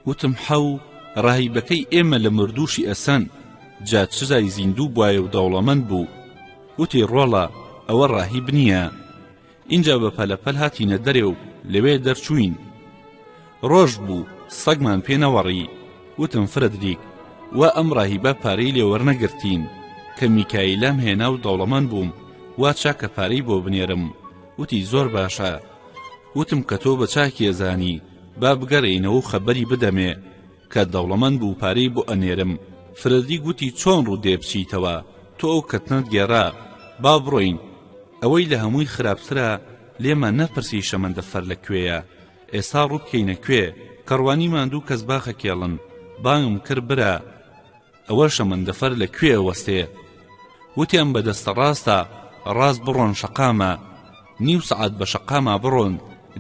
وتم حەو ڕاهیبەکەی ئێمە لە مردووشی ئەسەن جا چزای زیندوو بوایە و دەوڵەمەند بوو وتی ڕۆڵە ئەوە ڕاهیب نییە ئینجا بە پەلەپەل هاتینە دەرێ و لەوێ دەرچووین. ڕۆژ بوو، سەگمان پێ نەوەڕی. وتم فرەدریک، وا ئەم ڕاهیبە پارەی لێ وەرنەگرتین. کە میکاییلام هێنا و دەوڵەمەند بووم، وا چاکە پارەی بۆ بنێرم. وتی زۆر باشە. وتم کە تۆ بە چاکی ئەزانی، با بگەڕێینەوە و خەبەری بدەمێ. کە دەوڵەمەند بوو پارەی بۆ ئەنێرم. فرەدریک وتی چۆن ڕوو دێ بچیتەوە، تۆ ئەو کەتنەت گێڕا. با بڕۆین. ئەوەی لە هەمووی خراپترە لێمان نەپرسی شەمەندەفەر لە کوێیە ئێستا ڕووبکەینە کوێ کە ڕوانیمان دوو کەس باخەکێڵن بانگم کرد برا ئەوە شەمەندەفەر لە کوێ ئەوەستێ وتیان بە دەستە ڕاستە ڕاست بڕۆن شەقامە نیو سەعات بە شەقاما بڕۆن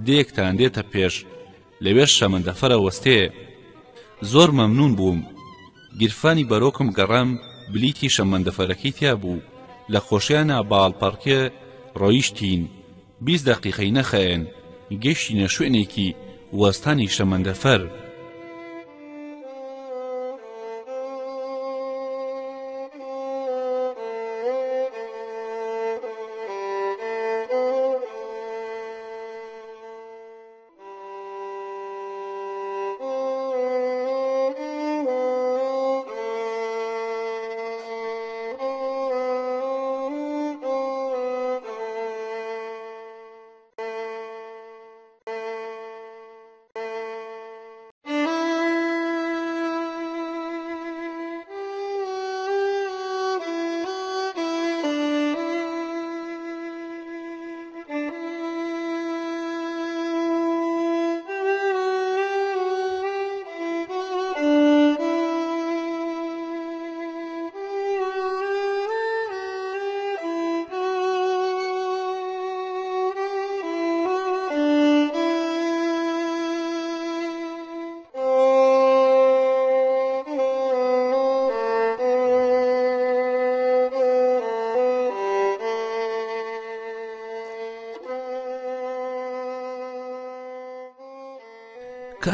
دێیەکتان دێتە پێش لەوێش شەمەندەفەرە وەستێ زۆر مەمنون بووم گیرفانی بەرۆکم گەڕام بلیتی شەمەندەفەرەکەی تیا بوو لە خۆشیانا باڵپەڕکێ ڕۆیشتین 20 دەقیقەی نەخایەن گەشتینە شوێنێکی وەستانی شەمەندەفەر.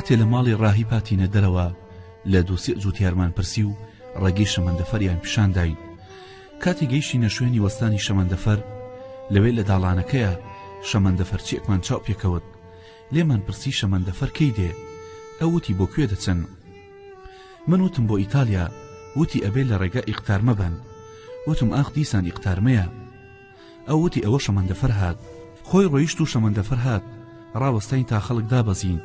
کاتێ لە ماڵی ڕاهیب هاتینە دەرەوە لە دووسێ جوتیارمان پرسی و ڕێگەی شەمەندەفەریان پیشان داین کاتێ گەیشتینە شوێنی وەستانی شەمەندەفەر لەوێ لە داڵانەکەیە شەمەندەفەرچیەکمان چاو پێکەوت لێمان پرسی شەمەندەفەر کەی دێ ئەو وتی بۆ کوێ دەچن من وتم بۆ ئیتالیا وتی ئەبێ لە ڕێگا ئیقتارمە بەن وتم ئاخ دیسان ئیقتارمەیە. ئەو وتی ئەوە شەمەندەفەر هات. خۆی ڕۆیشت و شەمەندەفەر هات. ڕاوەستاین تا خەڵک دابەزین.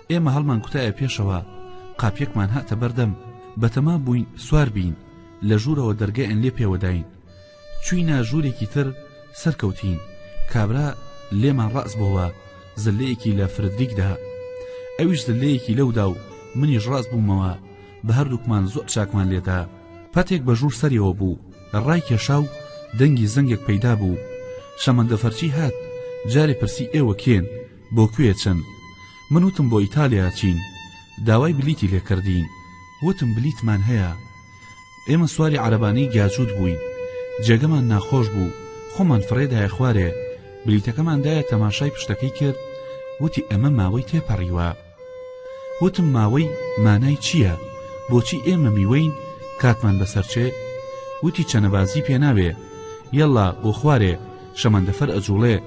ئێمە هەڵمان کوتایە پێشەوە. قاپیەکمان هاتە بەردەم. بەتەما بووین سوار بین. لە ژوورەوە دەرگایان لێ پێوەداین. چووینە ژوورێکی تر سەرکەوتین. کابرا لێمان ڕاست بۆوە. زللەیەکی لە فردریک دا. ئەویش زللەیەکی لەو دا و منیش ڕاست بوومەوە. بە هەردووکمان زۆر چاکمان لێدا. پەتێک بە ژوور سەریەوە بوو. ڕایکێشا و دەنگی زەنگێک پەیدا بوو. شەمەندەفەرچی هات. جارێ پرسی ئێوە کێن؟ بۆ کوێ ئەچن؟ من وتم بۆ ئیتالیا ئەچین. داوای بلیتی لێ کردین. وتم بلیتمان هەیە. ئێمە سواری عەرەبانەی گاجووت بووین. جێگەمان ناخۆش بوو. خۆمان فڕێدایە خوارێ. بلیتەکەمان دایە تەماشای پشتەکەی کرد. وتی ئەمە ماوەی تێپەڕیوە. وتم ماوەی مانای چییە؟ بۆچی ئێمە میوەین کاتمان بەسەر چێ؟ وتی چەنەبازی پێ ناوێ. یەڵڵا بۆ خوارێ، شەمەندەفەر ئەجوڵێ.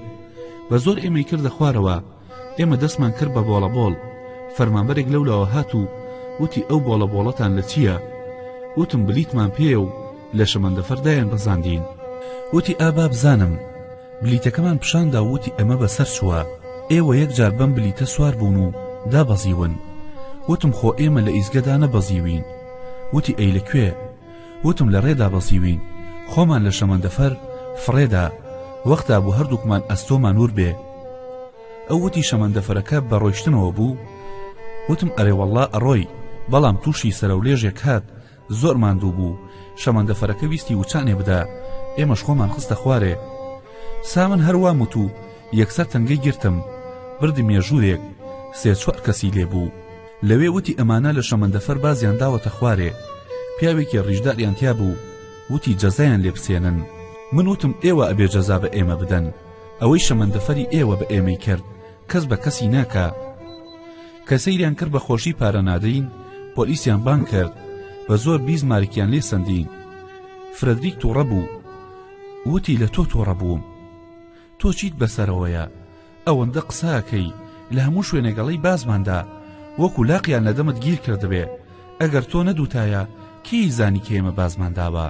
بە زۆر ئێمەی کردە خوارەوە. ئێمە دەستمان کرد بە بۆڵەبۆڵ. فەرمانبەرێک لەولاوە هات و وتی ئەو بۆڵەبۆڵەتان لە چییە؟ وتم بلیتمان پێیە و لە شەمەندەفەر دایان بەزاندین. وتی ئا با بزانم. بلیتەکەمان پیشان دا و وتی ئەمە بەسەر چووە. ئێوە یەک جار بەم بلیتە سوار بوون و دابەزیون. وتم خۆ ئێمە لە ئیزگە دانەبەزیوین. وتی ئەی لە کوێ؟ وتم لە ڕێ دابەزیوین. خۆمان لە شەمەندەفەر فڕێ دا. وەختا بوو هەردووکمان ئەستۆمان ور بێ. ئەو وتی شەمەندەفەرەکە بە ڕۆیشتنەوە بوو؟ وتم ئەرێ وەڵڵا ئەڕۆی، بەڵام تووشی سەرەولێژێک هات زۆر ماندوو بوو، شەمەندەفەرەکە ویستی وچانێ بدا، ئێمەش خۆمان خستە خوارێ. سا من هەر وام وت و یەکسەر تەنگەی گرتم، بردمیە ژوورێک، سێ چوار کەسی لێ بوو. لەوێ وتی ئەمانە لە شەمەندەفەر بازیان داوەتە خوارێ، پیاوێکی ڕیشداریان تیا بوو، وتی جەزایان لێ بسێنن. من وتم ئێوە ئەبێ جەزا بە ئێمە بدەن، ئەوەی شەمەندەفەری ئێوە بە ئێمەی کرد، کەس بە کەسی ناکا. کە سەیریان کرد بە خۆشی پارە نادەین، پۆلیسیان بانگ کرد، بە زۆر 20 مارکیان لێ سەندین. فرەدریک تووڕە بوو، وتی لە تۆ تووڕە بووم. تۆ چیت بەسەرەوەیە؟ ئەوەندە قسە ئەکەی، لە هەموو شوێنێک ئەڵێی بازمان دا، وەکو لاقیان لە دەمت گیر کردبێ. ئەگەر تۆ نەدوتایە کێی زانی کە ئێمە بازمان داوە؟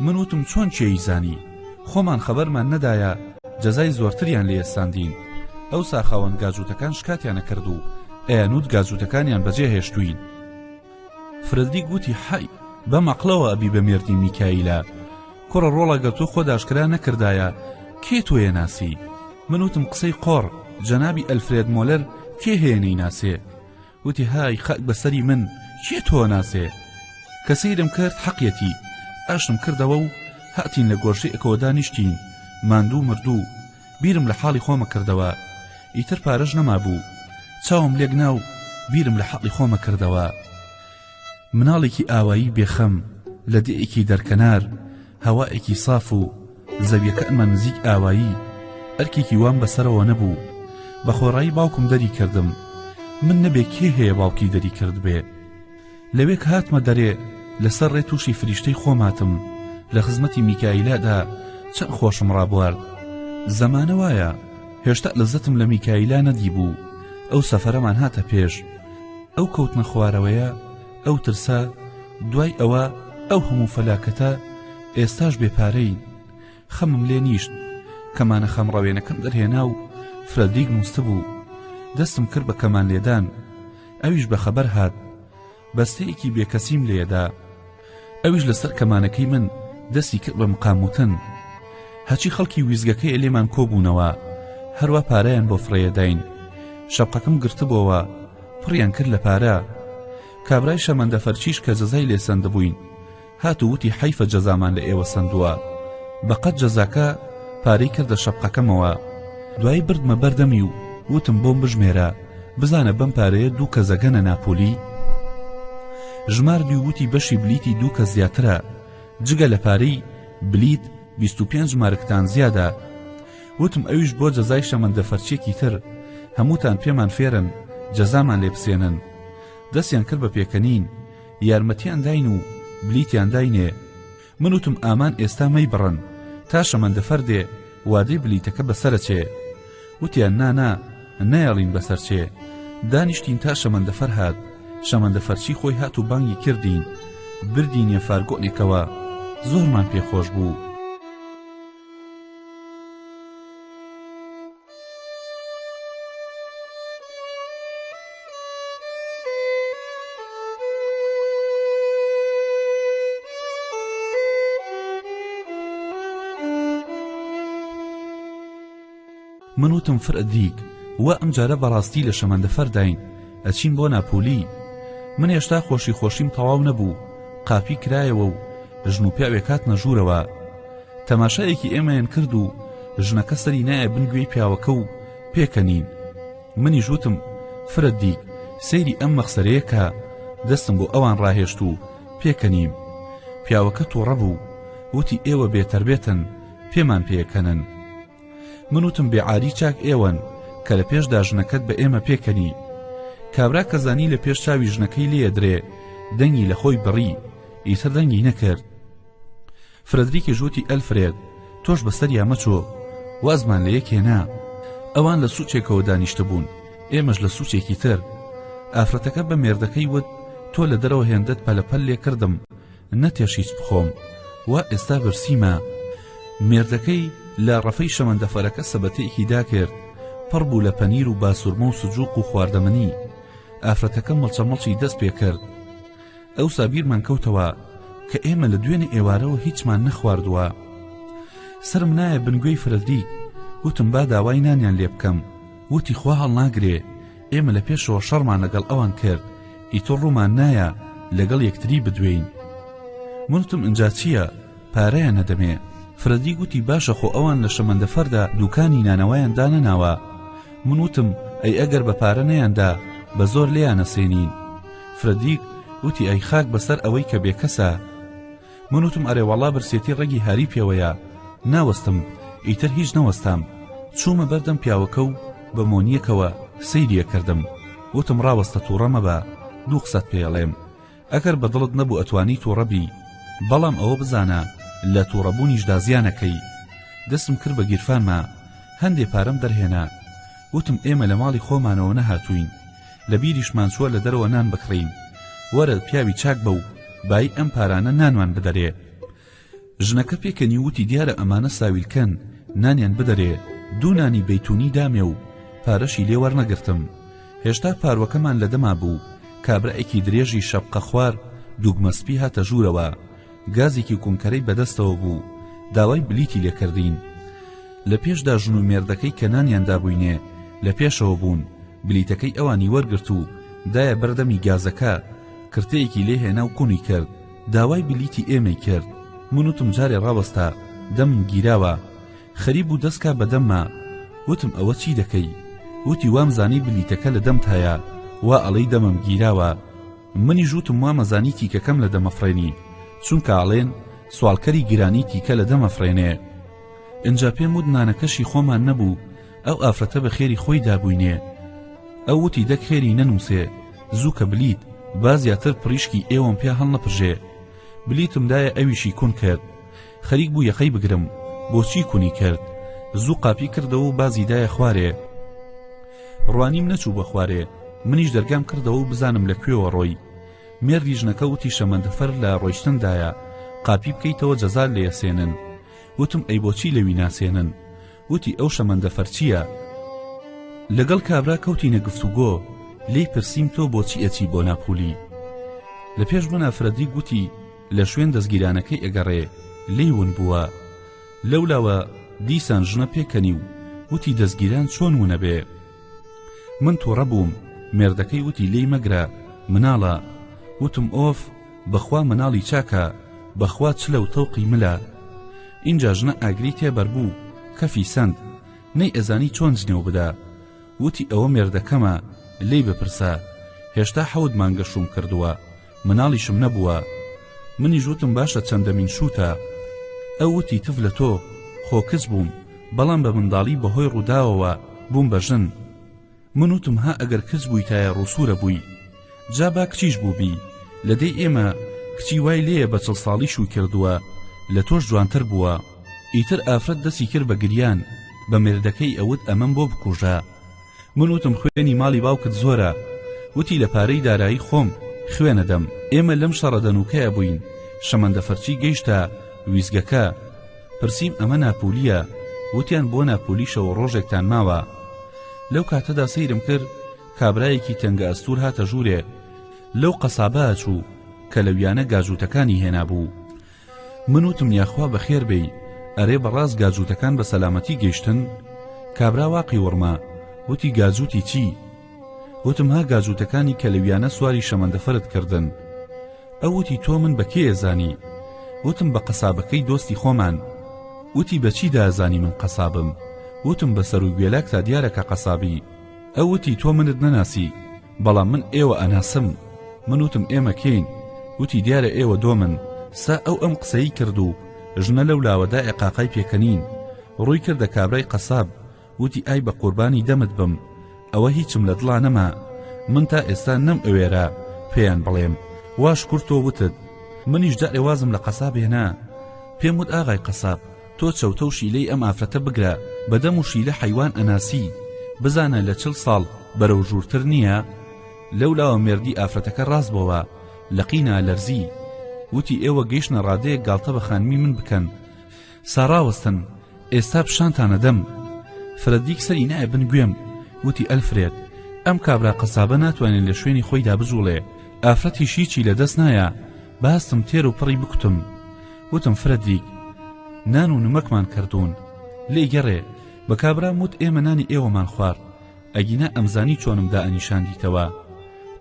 من وتم چۆن کێی زانی؟ خۆمان خەبەرمان نەدایە جەزای زۆرتریان لێ ئەستاندین. ئەوسا خاوەن گاجووتەکان شکاتیان ئەکرد و ئەیانوت گاجووتەکانیان بەجێ هێشتووین. فرەدریک وتی حەی! بەم عەقڵەوە ئەبی بە مێردی میکاییلا. کوڕە ڕۆڵە گەر تۆ خۆت ئاشکرا نەکردایە کێ تۆیە ناسی؟ من وتم قسەی قۆڕ، جەنابی ئەلفرێد مۆلەر کێ هەیە نەیناسێ؟ وتی های خاک بەسەری من کێ تۆ ناسێ کە سەیرم کرد حەقیەتی ئاشم کردەوە و هاتین لە گۆشەیەکەوە دانیشتین ماندوو مردوو بیرم لە حاڵی خۆمە کردەوە ئیتر پارەش نەمابوو چاوم لێک نا و بیرم لە حاڵی خۆمە کردەوە مناڵێکی ئاوایی بێخەم لە دێیەکی دەرکەنار هەوایەکی ساف و زەویەکانمان نزیک ئاوایی ئەرکێکی وام بەسەرەوە نەبوو بە خۆڕایی باوکم دەری کردم من نەبێ کێ هەیە باوکی دەری کردبێ لەوێ کە هاتمە دەرێ لەسەر ڕێ تووشی فریشتەی خۆم هاتم لە خزمەتی میکایلادا چەند خۆشم ڕابوارد زەمانە وایە هێشتا لەزەتم لە میکایلا نەدیبوو ئەو سەفەرەمان هاتە پێش ئەو کەوتنە خوارەوەیە ئەو ترسە دوای ئەوە ئەو هەموو فەلاکەتە ئێستاش بێ پارەین خەمم لێ نیشت کەمانە خەمڕەوێنەکەم دەرهێنا و فرەدریک نووستبوو دەستم کرد بە کەمان لێدان ئەویش بە خەبەر هات بەستەیەکی بێکەسیم لێدا ئەویش لەسەر کەمانەکەی من دەستی کرد بە مقاموتن هەچی خەڵکی ویزگەکەی لێمان کۆبوونەوە هەروە پارەیان بۆ فڕێداین شەپقەکەم گرتبۆوە پڕیان کرد لە پارە کابرای شەمەندەفەرچیش کە جەزای لێ سەندبووین هات و وتی حەیفە جەزامان لە ئێوە سەندووە بەقەد جەزاکە پارەی کردە شەپقەکەمەوە دوایی بردمە بەردەمی و وتم بۆم بژمێرە بزانە بەم پارەیە دوو کەس ئەگەنە ناپۆلی ژماردی و وتی بەشی بلیتی دوو کەس زیاترە جگە لە پارەی بلیت 25 مارکتان زیادە وتم ئەویش بۆ جەزای شەمەندەفەرچیەکی تر هەمووتان پێمان فێرن جەزامان لێ بسێنن دەستیان کرد بە پێکەنین یارمەتیان داین و بلیتیان داینێ من وتم ئامان ئێستا مەیبڕن تا شەمەندەفەر دێ وادەی بلیتەکە بەسەرەچێ وتیان نا نا نایەڵین بەسەر چێ دانیشتین تا شەمەندەفەر هات شەمەندەفەرچی خۆی هات و بانگی کردین بردینیە فارگۆنێکەوە زۆرمان پێخۆش بوو. من وتم فرئدریک وا ئەم جارە بەڕاستی لە شەمەندەفەر داین ئەچین بۆ ناپولی. من هێشتا خۆشی خۆشیم تەواو نەبوو قاپی کرایەوە و ژن و پیاوێک هاتنە ژوورەوە. تەماشایەکی ئێمەیان کرد و ژنەکە سەری نایە بن گوێی پیاوەکە و پێکەنین. منیش وتم فرەدیک سەیری ئەم مەخسەرەیە کە دەستم بۆ ئەوان ڕاهێشت و پێکەنیم. پیاوەکە توڕە بوو وتی ئێوە بێتەربێتن پێمان پێکەنن. من وتم بێعاری چاک ئێوەن کە لە پێشدا ژنەکەت بە ئێمە پێکەنی. کابرا کە زانی لە پێش چاوی ژنەکەی لێیەدرێ دەنگی لە خۆی بڕی ئیتر دەنگی نەکرد. فرەدریکیش وتی ئەلفرێد تۆش بەسەریا مەچۆ وازمان لە یەک هێنا. ئەوان لە سوچێکەوە دانیشتبوون ئێمەش لە سوچێکی تر. ئافرەتەکە بە مێردەکەی وت تۆ لە دەرەوە هێندەت پەلەپەل لێ کردم نەتێش هیچ بخۆم وا ئێستا برسیمە. مێردەکەی لە ڕەفەی شەمەندەفەرەکە سەبەتەیەکی داکرد پڕ بوو لە پەنیر و باسورمە و سجوق و خواردەمەنی. ئافرەتەکە مڵچەمڵچی دەست پێ کرد. ئەوسا بیرمان کەوتەوە کە ئێمە لە دوێنێ ئێوارەوە هیچمان نەخواردووە. سەرم نایە بن گوێی فرەدریک، وتم با داوای نانیان لێ بکەم، وتی خوا هەڵناگرێ، ئێمە لە پێشەوە شەڕمان لەگەڵ ئەوان کرد، ئیتر ڕوومان نایە لەگەڵ یەکتری بدوێین. من وتم ئینجا چییە؟ پارەیان نەدەمێ. فرەدریک وتی باشە خۆ ئەوان لە شەمەندەفەردا دووکانی نانەوایان دانەناوە. من وتم ئەی ئەگەر بە پارە نەیاندا بە زۆر لێیانەسێنین. فرەدریک وتی ئەی خاک بەسەر ئەوەی کە بێکەسە. من وتم ئەرێ وەڵا برسێتی ڕەگی هاری پێوەیە ناوەستم ئیتر هیچ نەوەستام چوومە بەردەم پیاوەکە و بە مۆنیەکەوە سەیریە کردم وتم ڕاوەستە تووڕە مەبە دوو قسەت پێڵێم ئەگەر بە دڵت نەبوو ئەتوانی تووڕە بی بەڵام ئەوە بزانە لە تووڕەبوونیشدا زیانەکەی دەستم کرد بە گیرفانما هەندێ پارەم دەرهێنا وتم ئێمە لە ماڵی خۆمانەوە نەهاتووین لە بیریشمان چووە لە دەرەوە نان بکڕین وەرە پیاوی چاک بە و بایی ئەم پارانە نانمان بدەرێ ژنەکە پێکەنی وتی دیارە ئەمانە ساویلکەن نانیان بدەرێ دوو نانی بەیتونی دامێ و پارەشی لێ وەرنەگرتم هێشتا پاروەکەمان لە دەما بوو کابرایەکی درێژی شەپقە خوار دوگمە سپی هاتە ژوورەوە گازێکی کونکەرەی بەدەستەوە بوو داوای بلیتی لێکردین لە پێشدا ژن و مێردەکەی کە نانیان دابووینێ لە پێشەوە بوون بلیتەکەی ئەوانی وەرگرت و دایە بەردەمی گازەکە کرتەیەکی لێ هێنا و کونی کرد داوای بلیتی ئێمەی کرد من وتم جارێ ڕاوەستە دەمم گیراوە خەریک بوو دەست کا بە دەمما وتم ئەوە چی دەکەی وتی وام زانی بلیتەکە لە دەمتایە وا ئەڵێی دەمم گیراوە منیش وتم وامەزانی تیکەکەم لە دەمەفڕێنی چونکە ئەڵێن سواڵکەری گرانی تیکە لە دەمەفڕێنێ ئینجا پێم وت نانەکەشی خۆمان نەبوو ئەو ئافرەتە بە خێری خۆی دابووینێ ئەو وتی دەک خێری نەنووسێ زوو کە بلیت با زیاتر پڕیشکی ئێوەم پیا هەڵنەپرژێ بلیتم دایە ئەویشی کون کرد خەریک بوو یەخەی بگرم بۆچی کونی کرد زوو قاپی کردەوە و بازی دایە خوارێ ڕوانیم نەچوو بە خوارێ منیش دەرگام کردەوە و بزانم لە کوێوە ڕۆی مێردی ژنەکە وتی شەمەندەفەر لە ڕۆیشتندایە قاپی بکەیتەوە جەزات لێ ئەسێنن وتم ئەی بۆچی لەوی ناسێنن وتی ئەو شەمەندەفەر چییە؟ لەگەڵ کابرا کەوتینە گفتوگۆ لێی پرسیم تۆ بۆچی ئەچی بۆ ناپولی؟ لە پێش منا فرەدریک وتی لە شوێن دەزگیرانەکەی ئەگەڕێ لێی ون بووە. لەولاوە دیسان ژنە پێکەنی و وتی دەزگیران چۆن ونەبێ؟ من توڕە بووم مێردەکەی وتی لێی مەگرە مناڵە وتم ئۆف بەخوا مناڵی چاکە بەخوا چلە و تەوقی ملە ئینجا ژنە ئاگری تێبەربوو کەفی سەند نەی ئەزانی چۆن جنێو بدا وتی ئەوە مێردەکەمە لێی بپرسە هێشتا حەوت مانگە شووم کردووە مناڵیشم نەبووە منیش وتم باشە چەندەمین شووتە ئەو وتی تف لە تۆ خۆ کچ بووم بەڵام بە منداڵی بەهۆی ڕووداوەوە بووم بە ژن من وتم ها ئەگەر کچ بوویتایە ڕووسوورە بووی جا با کچیش بووبی لە دێی ئێمە کچی وای لێیە بە چڵ ساڵی شووی کردووە لە تۆش جوانتر بووە ئیتر ئافرەت دەسی کرد بە گریان بە مێردەکەی ئەوت ئەمەم بۆ بکوژە من وتم خوێنی ماڵی باوکت زۆرە وتی لە پارەی دارایی خۆم خوێنەدەم ئێمە لەم شەڕە دەنوکەیە بووین شەمەندەفەرچی گەیشتە ویزگەکە پرسیم ئەمە ناپولیە وتیان بۆ ناپولیشەوە ڕۆژێکتان ماوە لەو کاتەدا سەیرم کرد کابرایەکی تەنگە ئەستور هاتە ژوورێ لەو قەسابە ئەچوو کە لەویانە گاجووتەکانی هێنابوو من وتم یاخوا بەخێر بێی ئەرێ بەڕاست گاجووتەکان بە سەلامەتی گەیشتن؟ کابرا واقی وڕما، وتی گاجووتی چی؟ وتم ها گاجووتەکانی کە لەویانە سواری شەمەندەفەرت کردن. ئەو وتی تۆ من بە کێ ئەزانی؟ وتم بە قەسابەکەی دۆستی خۆمان. وتی بە چی دائەزانی من قەسابم؟ وتم بە سەر و گوێلاکتا دیارە کە قەسابی. ئەو وتی تۆ منت نەناسی، بەڵام من ئێوە ئەناسم. من وتم ئێمە کێین؟ وتی دیارە ئێوە دۆمن. سا ئەو ئەم قسەی کرد و ژنە لەو لاوە دایە قاقای پێکەنین. ڕووی کردە کابرای قەساب، وتی ئای بە قوربانی دەمت بم ئەوە هیچم لە دڵا نەما من تا ئێستا نەم ئەوێرا پێیان بڵێم وا شکور تۆ وتت منیش جارێ وازم لە قەساب هێنا پێم وت ئاغای قەساب تۆ چەوتە و شیلەی ئەم ئافرەتە بگرە بە دەم و شیلە حەیوان ئەناسی بزانە لە چل ساڵ بەرەو ژوورتر نییە لەولاوە مێردی ئافرەتەکە ڕاست بۆوە لە قینا لەرزی وتی ئێوە گەیشتنە ڕادەیەک گاڵتە بە خانمی من بکەن سا ڕاوەستن ئێستا پیشانتان ئەدەم. فرەدریک سەری نایە بن گوێم وتی ئەلفرێد ئەم کابرا قەسابە ناتوانێ لە شوێنی خۆیدا بجوڵێ ئافرەتیش هیچی لە دەست نایە با هەستم تێر و پڕی بکوتم وتم فرەدریک نان و نمەکمان کردوون لێی گەڕێ بە کابرام وت ئێمە نانی ئێوەمان خوارد ئەگینا ئەمزانی چۆنم دائەنیشاندیتەوە.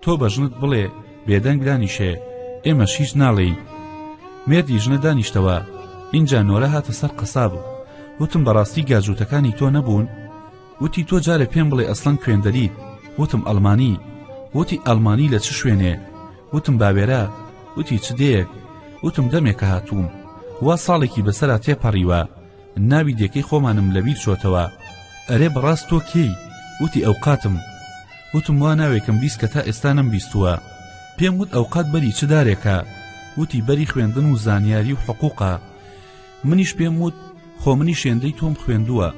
تۆ بە ژنت بڵێ بێدەنگ دانیشێ، ئێمەش هیچ ناڵێین. مێردی ژنە دانیشتەوە، ئینجا نۆرە هاتە سەر قەساب. وتم بەڕاستی گاجووتەکانی تۆ نەبوون؟ وتی تۆ جارێ پێم بڵێ ئەسڵەن کوێندەریت؟ وتم ئەڵمانی. وتی ئەڵمانی لە چ شوێنێ؟ وتم باوێرە. وتی چ دێیەک؟ وتم دەمێکە هاتووم. وا ساڵێکی بەسەرا تێپەڕیوە. ناوی دێکەی خۆمانم لەبیر چۆتەوە ئەرێ بەڕاست تۆ کێی وتی ئەوقاتم وتم وا ناوێکم بیست کە تا ئێستا نەمبیستووە پێم وت ئەوقات بەری چ دارێکە وتی بەری خوێندن و زانیاری و حقوقە منیش پێم وت خۆ منیش هێندەی تۆم خوێندووە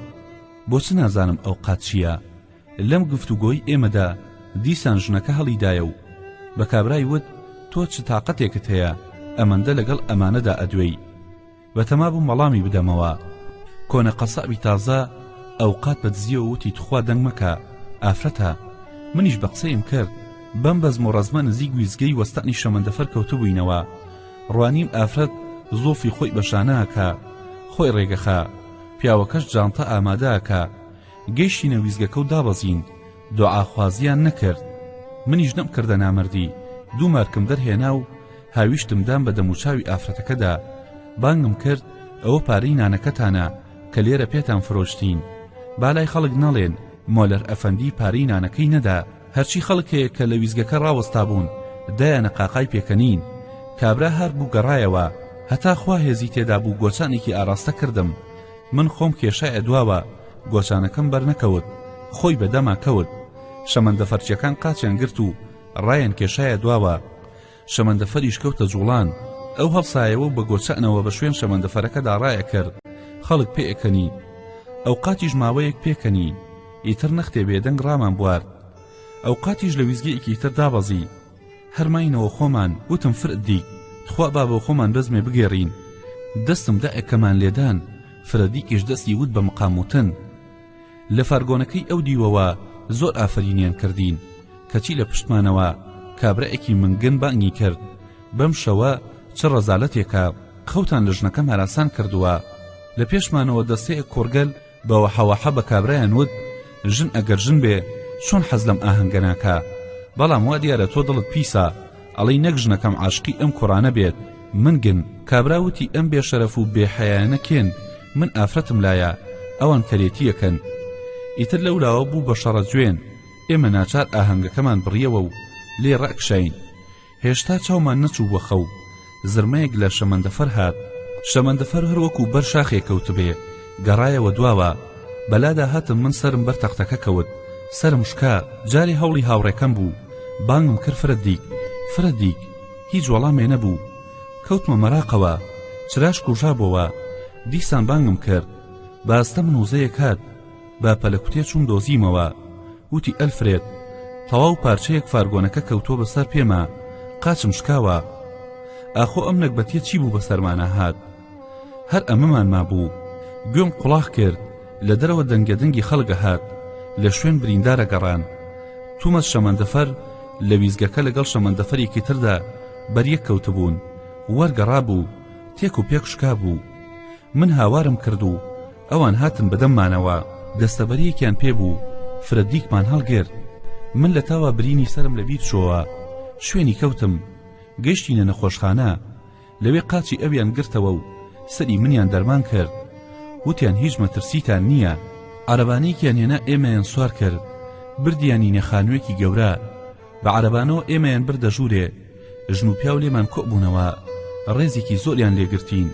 بۆ چ نازانم ئەوقات چییە لەم گفتوگۆی ئێمەدا دیسان ژنەکە هەڵیدایە و بە کابرای وت تۆ چ تاقەتێکت هەیە ئەمەندە لەگەڵ ئەمانەدا ئەدوێی بەتەما بووم وەڵامی بدەمەوە. کۆنە قەسابی تازە ئەوقات بە دزیەوە وتی توخوا دەنگ مەکە ئافرەتە. منیش بە قسەیم کرد. بەم بەزم و ڕەزمە نزیک ویستگەی وەستانی شەمەندەفەر کەوتبووینەوە. ڕوانیم ئافرەت زوڵفی خۆی بە شانە ئەکا. خۆی ڕێگەخا. پیاوەکەش جانتا ئامادە ئەکا. گەیشتینە ویستگەکە و دابەزین. دۆعاخوازییان نەکرد. منیش نەمکردە نامەردی. دوو مارکم دەرهێنا و هاویشتم دام بە دەموچاوی ئافرەتەکەدا بانگم کرد ئەوە پارەی نانەکەتانە کە لێرە پێتان فرۆشتین با لای خەڵک نەڵێن مۆلەر ئەفەندی پارەی نانەکەی نەدا هەرچی خەڵک هەیە کە لە ویزگەکە ڕاوەستابوون دایانە قاقای پێکەنین کابرا هار بوو گەڕایەوە هەتا خوا هێزی تێدا بوو گۆچانێکی ئاراستە کردم من خۆم کێشایە دواوە گۆچانەکەم بەرنەکەوت خۆی بە دەما کەوت شەمەندەفەرچیەکان قاچیان گرت و ڕایان کێشایە دواوە شەمەندەفەریش کەوتە جوڵان، ئەو هەڵسایەوە و بە گۆچانەوە بە شوێن شەمەندەفەرەکەدا ڕایەکرد، خەڵک پێئەکەنی. ئەوقاتیش ماوەیەک پێکەنی، ئیتر نەختێ بێدەنگ ڕامان بوارد. ئەوقاتیش لە ویستگەیەکی تر دابەزی. هەر ماینەوە خۆمان، وتم فرئدیک، تخوا با بۆ خۆمان بەزمێ بگێڕین. دەستم دایە کەمان لێدان، فرەدیکیش دەستی وت بە مقام وتن. لە فارگۆنەکەی ئەو دیوەوە زۆر ئافەرینیان کردین کەچی لە پشتمانەوە کابرایەکی منگن بانگی کرد بەم شەوە چ ڕەزالەتێکە خەوتان لە ژنەکەم هەراسان کردووە لە پێشمانەوە دەستەیەک کوڕگەل بە وەحەوەحە بە کابرایان وت ژن ئەگەر ژن بێ چۆن حەز لەم ئاهەنگە ناکا بەڵام وا دیارە تۆ دڵت پیسە ئەڵێی نەک ژنەکەم عاشقی ئەم کوڕانە بێت من گن. کابرا وتی ئەم بێ شەرەف و بێ حەیایانە کێن من ئافرەتم لایە ئەوان کەرێتیەکەن ئیتر لەولاوە بوو بە شەڕە جوێن ئێمە ناچار ئاهەنگەکەمان بڕیەوە و لێ ڕاکشاین هێشتا چاومان نەچووبوە خەو زرمەیەک لە شەمەندەفەر هات شەمەندەفەر هەر وەکوو بەر شاخێ کەوتبێ گەڕایەوە دواوە بەلادا هاتم من سەرم بەر تەختەکە کەوت سەرم شکا جارێ هەوڵی هاوڕێکەم بوو بانگم کرد فرەدریک فرەدریک هیچ وەڵامێ نەبوو کەوتمە مەراقەوە چراش کوژابۆوە دیسان بانگم کرد بە ئەستەم نووزەیەک هات بە پەلەکوتێ چووم دۆزیمەوە وتی ئەلفرێد تەواو پارچەیەک فارگۆنەکە کەوتووە بەسەر پێما قاچم شکاوە ئاخۆ ئەم نەگبەتیە چی بوو بەسەرمانا هات هەر ئەمەمان مابوو گوێم قوڵاخ کرد لە دەرەوە دەنگە دەنگی خەڵک ئەهات لە شوێن بریندارە گەڕان تومەز شەمەندەفەر لە ویزگەکە لەگەڵ شەمەندەفەرێکی تردا بەریەک کەوتبوون وەرگەڕابوو تێک و پێک شکابوو من هاوارم کرد و ئەوان هاتن بەدەممانەوە. دەستەبەریەکیان پێ بوو فرەدیکمان هەڵگرت من لە تاوا برینی سەرم لە بیر چۆوە شوێنی کەوتم گەیشتینە نەخۆشخانە لەوێ قاچی ئەویان گرتەوە و سەری منیان دەرمان کرد وتیان هیچ مەترسیتان نییە عەرەبانەیەکیان هێنا ئێمەیان سوار کرد بردیانینە خانوویەکی گەورە بە عەرەبانەوە ئێمەیان بردە ژوورێ ژن و پیاو لێمان کۆ بوونەوە ڕێزێکی زۆریان لێگرتین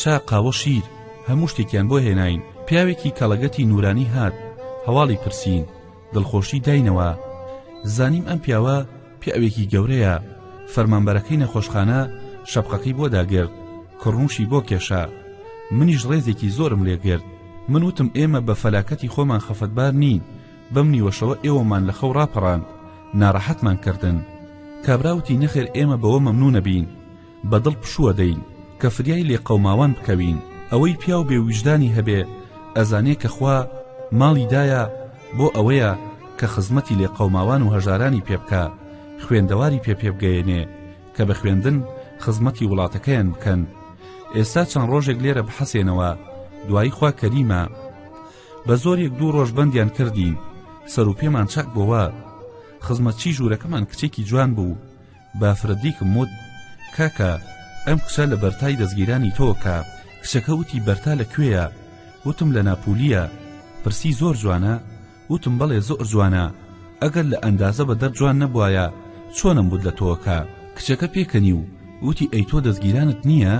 چا قاوە شیر هەموو شتێکیان بۆ هێناین پیاوێکی کەڵەگەتی نورانی هات هەواڵی پرسین دڵخۆشی داینەوە زانیم ئەم پیاوە پیاوێکی گەورەیە فەرمانبەرەکەی نەخۆشخانە شەپقەکەی بۆ داگرت کڕنوشی بۆ کێشا منیش ڕێزێکی زۆرم لێگرت من وتم ئێمە بە فەلاکەتی خۆمان خەفەتبار نین بەم نیوەشەوە ئێوەمان لە خەو ڕاپەڕاند ناڕەحەتمان کردن کابرا وتی نەخێر ئێمە بەوە مەمنونەبین بە دڵ پشووە دەین کە فریای لێقەوماوان بکەوین ئەوەی پیاو بێ ویژدانی هەبێ ئەزانێ کە خوا ماڵی دایە بۆ ئەوەیە کە خزمەتی لێقەوماوان و هەژارانی پێ بکا خوێندەواری پێ پێبگەیەنێ کە بە خوێندن خزمەتی وڵاتەکەیان بکەن ئێستا چەند ڕۆژێک لێرە بحەسێنەوە دوایی خوا کەریمە بە زۆر یەک دوو ڕۆژ بەندیان کردین سەر و پێمان چاک بۆوە خزمەتچی ژوورەکەمان کچێکی جوان بوو بە فرەدیکم وت کاکە ئەم کچە لە بەرتای دەستگیرانی تۆ کە کچەکە وتی بەرتا لە کوێیە وتم لە ناپولیە پرسی زۆر جوانە وتم بەڵێ زۆر جوانە ئەگەر لە ئەندازە بە دەر جوان نەبوایە چۆنم بوت لە تۆکە کچەکە پێکەنی و وتی ئەی تۆ دەستگیرانت نییە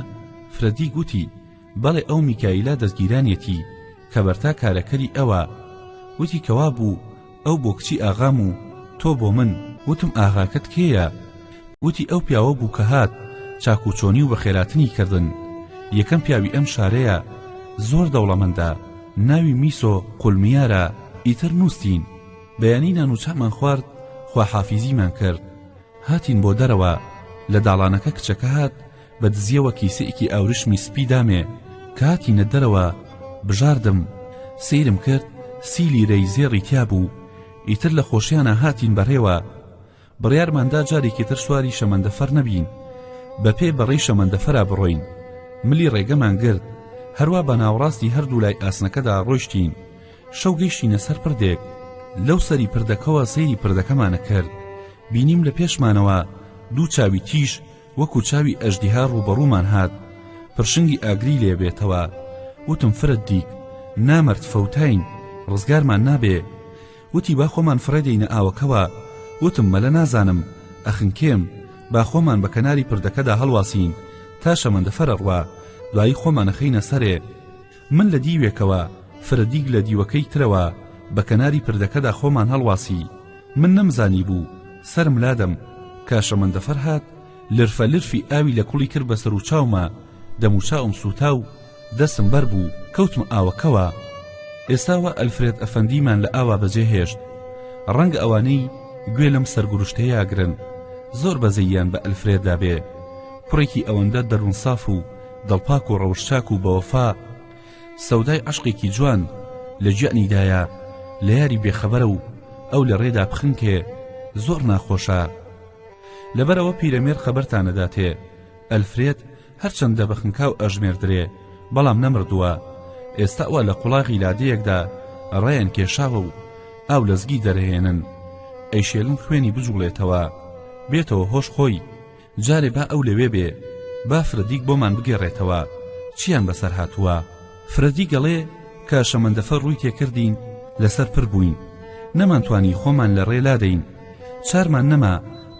فرەدیک وتی بەڵێ ئەو میکایلا دەستگیرانیەتی کە بەرتا کارەکەری ئەوە وتی کەوابوو ئەو بۆ کچی ئاغام و تۆ بۆ من وتم ئاغاکەت کێیە وتی ئەو پیاوە بوو کە هات چاک و چۆنی و بەخێراتنی کردن یەکەم پیاوی ئەم شارەیە زۆر دەوڵەمەندە ناوی میسۆ قولمیارە ئیتر نووستین بەیانی نان و چامان خوارد خواحافیزیمان کرد هاتین بۆ دەرەوە لە داڵانەکە کچەکە هات بە دزیەوە کیسەیەکی ئاوریشمی سپی دامێ، کە هاتینە دەرەوە بژاردم، سەیرم کرد سی لیرەی زێڕی تیا بوو، ئیتر لە خۆشیانا هاتین بەڕێوە. بڕیارمان دا جارێکی تر سواری شەمەندەفەر نەبین، بە پێ بە ڕێی شەمەندەفەرا بڕۆین. ملی ڕێگەمان گرت، هەروا بە ناوەڕاستی هەردوو لای ئاسنەکەدا ڕۆیشتین. شەو گەیشتینە سەر پردێک، لەو سەری پردەکەوە سەیری پردەکەمان ئەکرد، بینیم لە پێشمانەوە دوو چاوی تیژ وەکو چاوی ئەژدیها ڕووبەڕوومان هات پرشنگی ئاگری لێ بێتەوە وتم فرت دیک نامەرد فەوتاین ڕزگارمان نابێ وتی با خۆمان فڕێ دەینە ئاوەکەوە وتم مەلە نازانم ئەخنکێم با خۆمان بە کەناری پردەکەدا هەڵواسین تا شەمەندەفەر ئەڕوا دوایی خۆمان ئەخەینە سەرێ من لە دیوێکەوە فرەدیک لە دیوەکەی ترەوە بە کەناری پردەکەدا خۆمان هەڵواسی من نەمزانیبوو سەرم لادەم کە شەمەندەفەر هات لرفە لرفی ئاوی لە کوڵی کرد بە سەروچاوما دەموچاوم سووتا و دەستم بەر بوو کەوتمە ئاوەکەوە ئێستا وا ئەلفرێد ئەفەندیمان لە ئاوا بەجێ هێشت ڕەنگە ئەوانەی گوێ لەم سەرگورشتەیە ئەگرن زۆر بەزەییان بە ئەلفرێددا بێ کوڕێکی ئەوەندە دەروونساف و دڵپاک و ڕەوشتچاک و بەوەفا سەودای عەشقێکی جوان لە گیانیدایە لە یاری بێخەبەرە و ئەو لە ڕێدا بخنکێ زۆر ناخۆشە لەبەرئەوە پیرەمێرد خەبەرتان ئەداتێ ئەلفرێد هەرچەندە بە خنکاو ئەژمێردرێ بەڵام نەمردووە ئێستا ئەوە لە قوڵاغی لادێیەکدا ڕایان کێشاوە و ئاو لە زگی دەرەهێنن ئەیشێلن خوێنی بجوڵێتەوە بێتەوە هۆش خۆی جارێ با ئەو لەوێ بێ با فرەدیک بۆمان بگێڕێتەوە چیان بەسەر هاتووە. فرەدیک ئەڵێ کە شەمەندەفەر ڕووی تێکردین لەسەر پر بووین نەمانتوانی خۆمان لە ڕێ لادەین چارمان نەما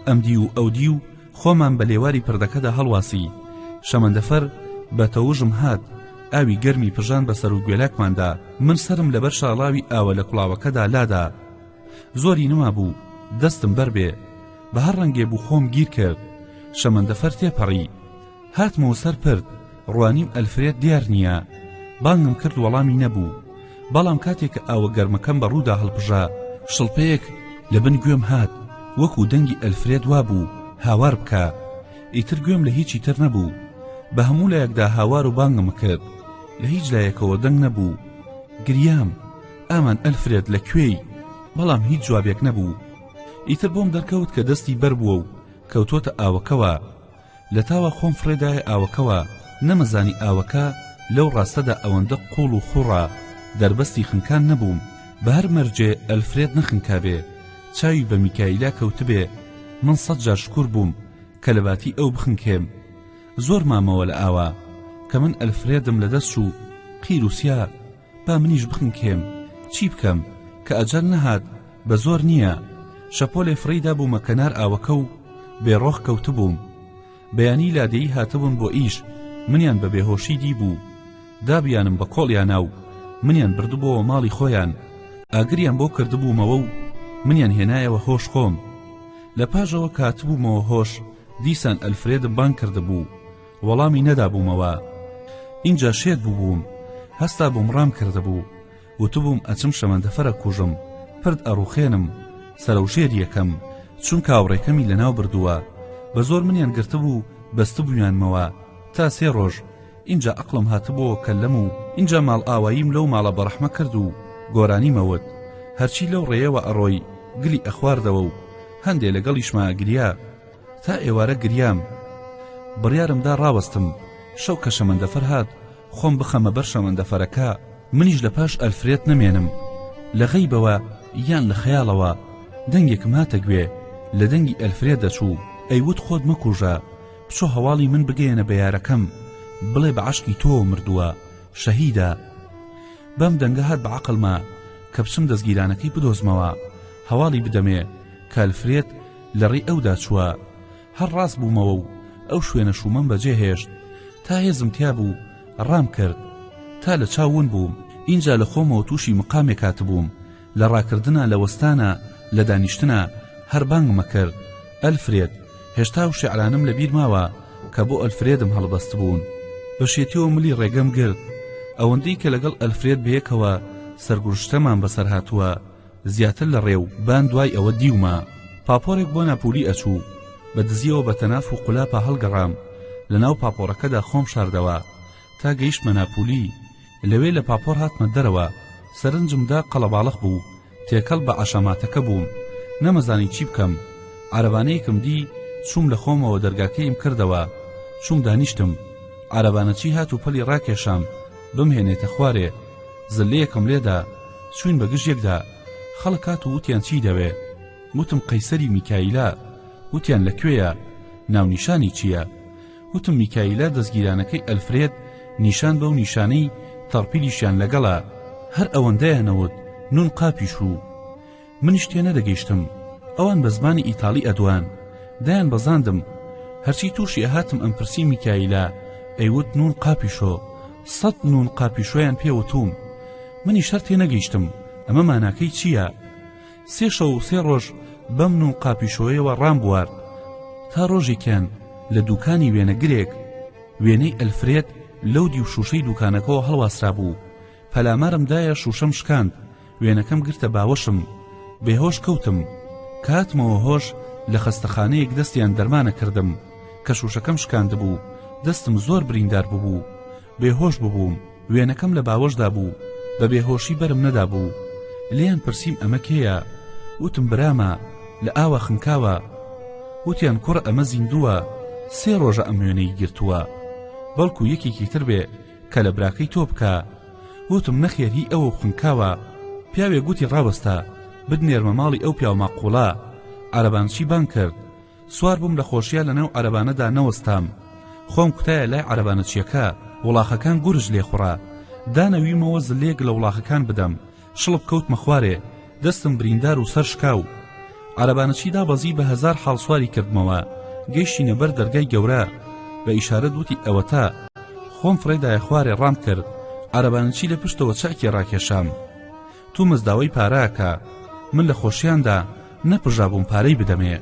ئەمدیو و ئەودیو خۆمان بە لێواری پردەکەدا هەڵواسی شەمەندەفەر بە تەوژم هات ئاوی گەرمی پژان بە سەر و گوێلاکماندا من سەرم لەبەر شاڵاوی ئاوە لە کوڵاوەکەدا لادا زۆری نەمابوو دەستم بەر بێ بە هەر ڕەنگێ بوو خۆم گیر کرد شەمەندەفەر تێپەڕی هاتمەوە سەر پرد ڕوانیم ئەلفرێد دیار نییە بانگم کرد وەڵامی نەبوو بەڵام کاتێک کە ئاوە گەرمەکەم بە ڕوودا هەڵپژا شڵپەیەک لە بن گوێم هات وەکو دەنگی ئەلفرێد وابوو هاوار بکا ئیتر گوێم لە هیچی تر نەبوو بە هەموو لایەکدا هاوار و بانگم کرد لە هیچ لایەکەوە دەنگ نەبوو گریام ئامان ئەلفرێد لە کوێی بەڵام هیچ جوابێک نەبوو ئیتر بۆم دەرکەوت کە دەستی بەر بووە و کەوتۆتە ئاوەکەوە لە تاوا خۆم فڕێدایە ئاوەکەوە نەمەزانی ئاوەکە لەو ڕاستەدا ئەوەندە قوڵ و خوڕە. دەربەستی خنکان نەبووم. بە هەر مەرجێ ئەلفرێد نەخنکابێ، چاوی بە میکایلا کەوتبێ، من سەت جار شکور بووم کە لە باتی ئەو بخنکێم. زۆر مامەوە لە ئاوا. کە من ئەلفرێدم لە دەست چوو، قیر و سیا، با منیش بخنکێم. چی بکەم؟ کە ئەجەل نەهات، بە زۆر نییە. شەپۆلێ فڕێی دابوومە کەنار ئاوەکە و بێ ڕۆح کەوتبووم. بەیانی لادێی هاتبوون بۆ ئیش، منیان بە بێهۆشی دیبوو. دابیانم بە کۆڵیانا و منیان بردبۆوە ماڵی خۆیان. ئاگریان بۆ کردبوومەوە و منیان هێنایەوە هۆش خۆم. لە پاژەوە کە هاتبوومەوە هۆش، دیسان ئەلفرێدم بانگ کردبوو. وەڵامی نەدابوومەوە. ئینجا شێت بووبووم. هەستابووم ڕام کردبوو. وتبووم ئەچم شەمەندەفەر ئەکوژم، پرد ئەڕوخێنم، سەرەوژێری ئەکەم، چونکە هاوڕێکەمی لەناو بردووە. بە زۆر منیان گرتبوو بەستبوویانمەوە تا سێ ڕۆژ، ئینجا ئەقڵم هاتبۆوە کەللەم و ئینجا ماڵئاواییم لەو ماڵە بەڕەحمە کرد و گۆرانیم ئەوت. هەرچی لەو ڕێیەوە ئەڕۆی گلی ئەخواردەوە و هەندێ لەگەڵیشما ئەگریا. تا ئێوارە گریام. بڕیارم دا ڕاوەستم. شەو کە شەمەندەفەر هات، خۆم بخەمە بەر شەمەندەفەرەکە، منیش لە پاش ئەلفرێد نەمێنم. لە غەیبەوە یان لە خەیاڵەوە دەنگێکم هاتە گوێ، لە دەنگی ئەلفرێد دەچوو، ئەیوت خۆت مەکوژە، بچۆ هەواڵی من بگەیەنە بە یارەکەم، بڵێ بە عەشقی تۆوە مردووە، شەهیدە. بەم دەنگە هات بە عەقڵما کە بچم دەزگیرانەکەی بدۆزمەوە، هەواڵی بدەمێ کە ئەلفرێد لە ڕێی ئەودا چووە. هەر ڕاست بوومەوە و ئەو شوێنە شوومەم بەجێ هێشت. تا هێزم تیا بوو ڕام کرد. تا لە چاو ون بووم. ئینجا لە خۆمەوە تووشی مقامێک هاتبووم. لە ڕاکردنا، لە وەستانا، لە دانیشتنا، هەر بانگم ئەکرد، ئەلفرێد! هێشتا ئەو شیعرانەم لە بیر ماوە کە بۆ ئەلفرێدم هەڵبەستبوون. بە شێتیەوە ملی ڕێگەم گرت. ئەوەندەی کە لەگەڵ ئەلفرێد بەیەکەوە سەرگوشتەمان بەسەر هاتووە، زیاتر لە ڕێ و بان دوای ئەوە دیومە. پاپۆرێک بۆ ناپولی ئەچوو. بە دزیەوە بە تەناف و قولاپا هەڵگەڕام. لە ناو پاپۆڕەکەدا خۆم شاردەوە. تا گەیشتمە ناپولی. لەوێ لە پاپۆڕ هاتمە دەرەوە. سەرنجم دا قەڵەباڵخ بوو. تێکەڵ بە عەشاماتەکە بووم. نەمەزانی چی بکەم. عەرەبانەیەکم دی، چووم لە خۆمەوە دەرگاکەیم کردەوە. چووم دانیشتم. عەرەبانەچی هات و پەلی ڕاکێشام بمهێنێتە خوارێ. زللەیەکم لێدا. چووین بە گژ یەکدا. خەڵک هات و وتیان چی دەوێ؟ وتم قەیسەری میکایلا. وتیان لە کوێیە؟ ناونیشانی چییە؟ وتم میکایلا دەزگیرانەکەی ئەلفرێد نیشان بەو نیشانەی تەڕپیلیشیان لەگەڵە. هەر ئەوەندەیان نەوت نوون قاپیش و. منیش تێنەدەگەیشتم ئەوان بە زمانی ئیتاڵی ئەدوان. دایان بەزاندم. هەرچی تووشی ئەهاتم ئەمپرسی میکایلا ئەیوت نوون قاپیشۆ. سەت نوون قاپیشۆیان پێ وتووم. منیش هەر تێنەگەیشتم ئەمە ماناکەی چییە. سێ شەو و سێ ڕۆژ بەم نوون قاپیشۆیەوە ڕامبوارد. تا ڕۆژێکیان لە دووکانی وێنەگرێک وێنەی ئەلفرێد لەو دیو شووشەی دووکانەکەوە هەڵواسرابوو. پەلامارم دایە شووشەم شکاند. وێنەکەم گرتە باوەشم بێهۆش کەوتم کە هاتمەوە هۆش لە خەستەخانەیەک دەستیان دەرمانە کردم کە شوشەکەم شکاندبوو دەستم زۆر بریندار ببوو بێهۆش ببووم وێنەکەم لە باوەشدا بوو بە بێهۆشی بەرم نەدابوو لێیان پرسیم ئەمە کێیە وتم برامە لە ئاوا خنکاوە وتیان کوڕە ئەمە زیندووە سێ ڕۆژە ئەم وێنەی گرتووە بەڵکو یەکێکی تر بێ کە لە براکەی تۆ بکا وتم نەخێر هی ئەوە و خنکاوە پیاوێک گوتی ڕاوەستە بتنێرمە ماڵی ئەو پیاو ماقوڵە عەرەبانچی بانگ کرد سوار بووم لە خۆشیا لەناو عەرەبانەدا نەوەستام خۆم کوتایە لای عەرەبانەچیەکە وڵاخەکان گورج لێخوڕا دانەویمەوە زلەیەک لە وڵاخەکان بدەم شڵپ کەوتمە خوارێ دەستم بریندار و سەر شکاو عەرەبانەچی دابەزی بە هەزار حاڵ سواری کردمەوە گەیشتینە بەر دەرگای گەورە بە ئیشارەت وتی ئەوەتا خۆم فڕێدایە خوارێ ڕام کرد عەرەبانەچی لە پشتەوە چەکی ڕاکێشام تومەز داوای پارەکە من لە خۆشیاندا نەپژابووم پارەی بدەمێ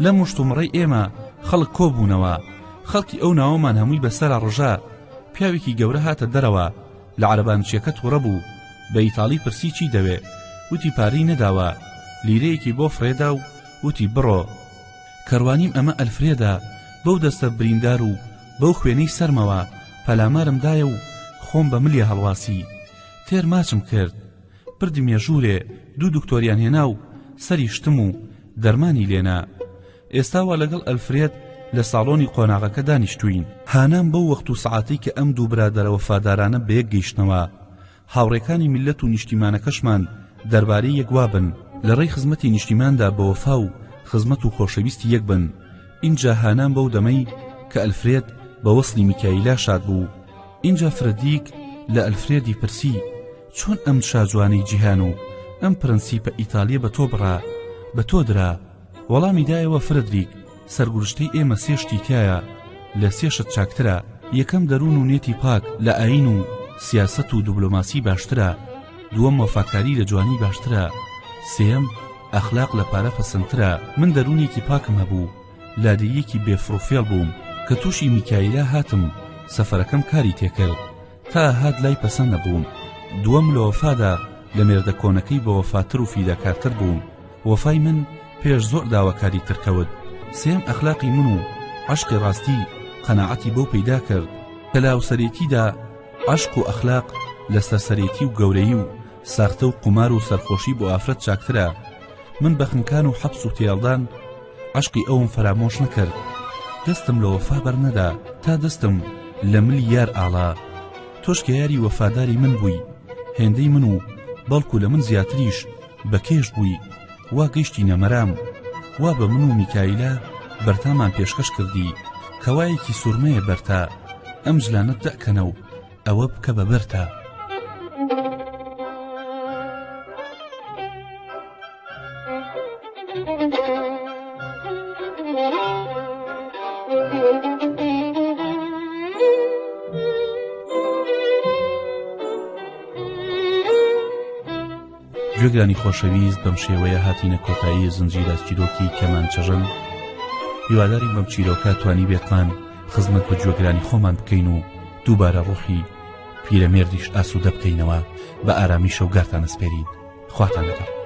لە مشتومڕەی ئێمە خەڵک کۆبوونەوە خەڵکی ئەو ناوەمان هەمووی بەسەرا ڕژا پیاوێکی گەورە هاتە دەرەوە لە عەرەبانچیەکە توڕە بوو بە ئیتاڵی پرسی چی دەوێ وتی پارەی نەداوە لیرەیەکی بۆ فڕێدا و وتی بڕۆ کە ڕوانیم ئەمە ئەلفرێدە بەو دەستە بریندار و بەو خوێنەی سەرمەوە پەلامارم دایە و خۆم بە ملیا هەڵواسی تێر ماچم کرد بردمیە ژوورێ دوو دکتۆریان هێنا و سەری شتم و دەرمانی لێنا ئێستا وا لەگەڵ ئەلفرێد لە ساڵۆنی قۆناغەکە دانیشتووین. هانام بەو وەخت و سەعاتەی کە ئەم دوو برادەرە وەفادارانە بەیەک گەیشتنەوە. هاوڕێکانی میللەت و نیشتیمانەکەشمان دەربارەی یەک وابن، لە ڕێی خزمەتی نیشتیماندا بە وەفا و خزمەت و خۆشەویستی یەک بن. ئینجا هانام بەو دەمەی کە ئەلفرێد بە وەسڵی میکایلا شاد بوو. ئینجا فرەدریک لە ئەلفرێدی پرسی، چۆن ئەم شاجوانەی جیهان و ئەم پرەنسیپە ئیتالیە بە تۆ بڕا، بە تۆ درا؟ وەڵامی دایەوە فرەدریک، سەرگورشتەی ئێمە سێ شتی تیایە لە سێ شت چاکترە، یەکەم دەروون و نێتی پاک لە ئایین و سیاسەت و دبلۆماسی باشترە، دووەم وەفاکاری لە جوانی باشترە، سێیەم ئەخلاق لە پارە پەسەندترە، من دەروونێکی پاکم هەبوو، لادێییەکی بێ فڕوفێڵ بووم، کە تووشی میکایلا هاتم سەفەرەکەم کاری تێکرد، تا هات لای پەسەند نەبووم، دووەم لە وەفادا لە مێردە کۆنەکەی بەوەفاتر و فیداکارتر بووم، وەفای من پێش زۆر داواکاری تر کەوت، سێیەم ئەخلاقی من و عەشقی ڕاستی قەناعەتی بەو پەیدا کرد کە لە هاوسەرێتیدا عەشق و ئەخلاق لە سەرسەرێتی و گەورەیی و ساختە و قومار و سەرخۆشی بۆ ئافرەت چاکترە، من بە خنکان و حەپس و تێڵدان عەشقی ئەوم فەرامۆش نەکرد، دەستم لە وەفا بەرنەدا تا دەستم لە ملی یار ئاڵا، تۆش کە یاری وەفاداری من بووی هێندەی من و بەڵکو لە من زیاتریش بە کێش بووی وا گەیشتینە مەرام وا بە من و میکایلا بەرتامان پێشکەش کردی کەوایەکی سورمەیە بەرتا ئەم جلانەت دەکەنە و ئەوە بکە بە بەرتا. گوێگرانی خۆشەویست بەم شێوەیە هاتینە کۆتایی زنجیرە چیرۆکی کەمانچەژەن هیوادارین بەم چیرۆکە توانی بێتمان خزمەت بە گوێگرانی خۆمان بکەین و دووبارە ڕۆحی پیرەمێردیش ئاسوودە بکەینەوە بە ئارامی شەوگارتان ئەسپێرین خواتان لەگەڵ.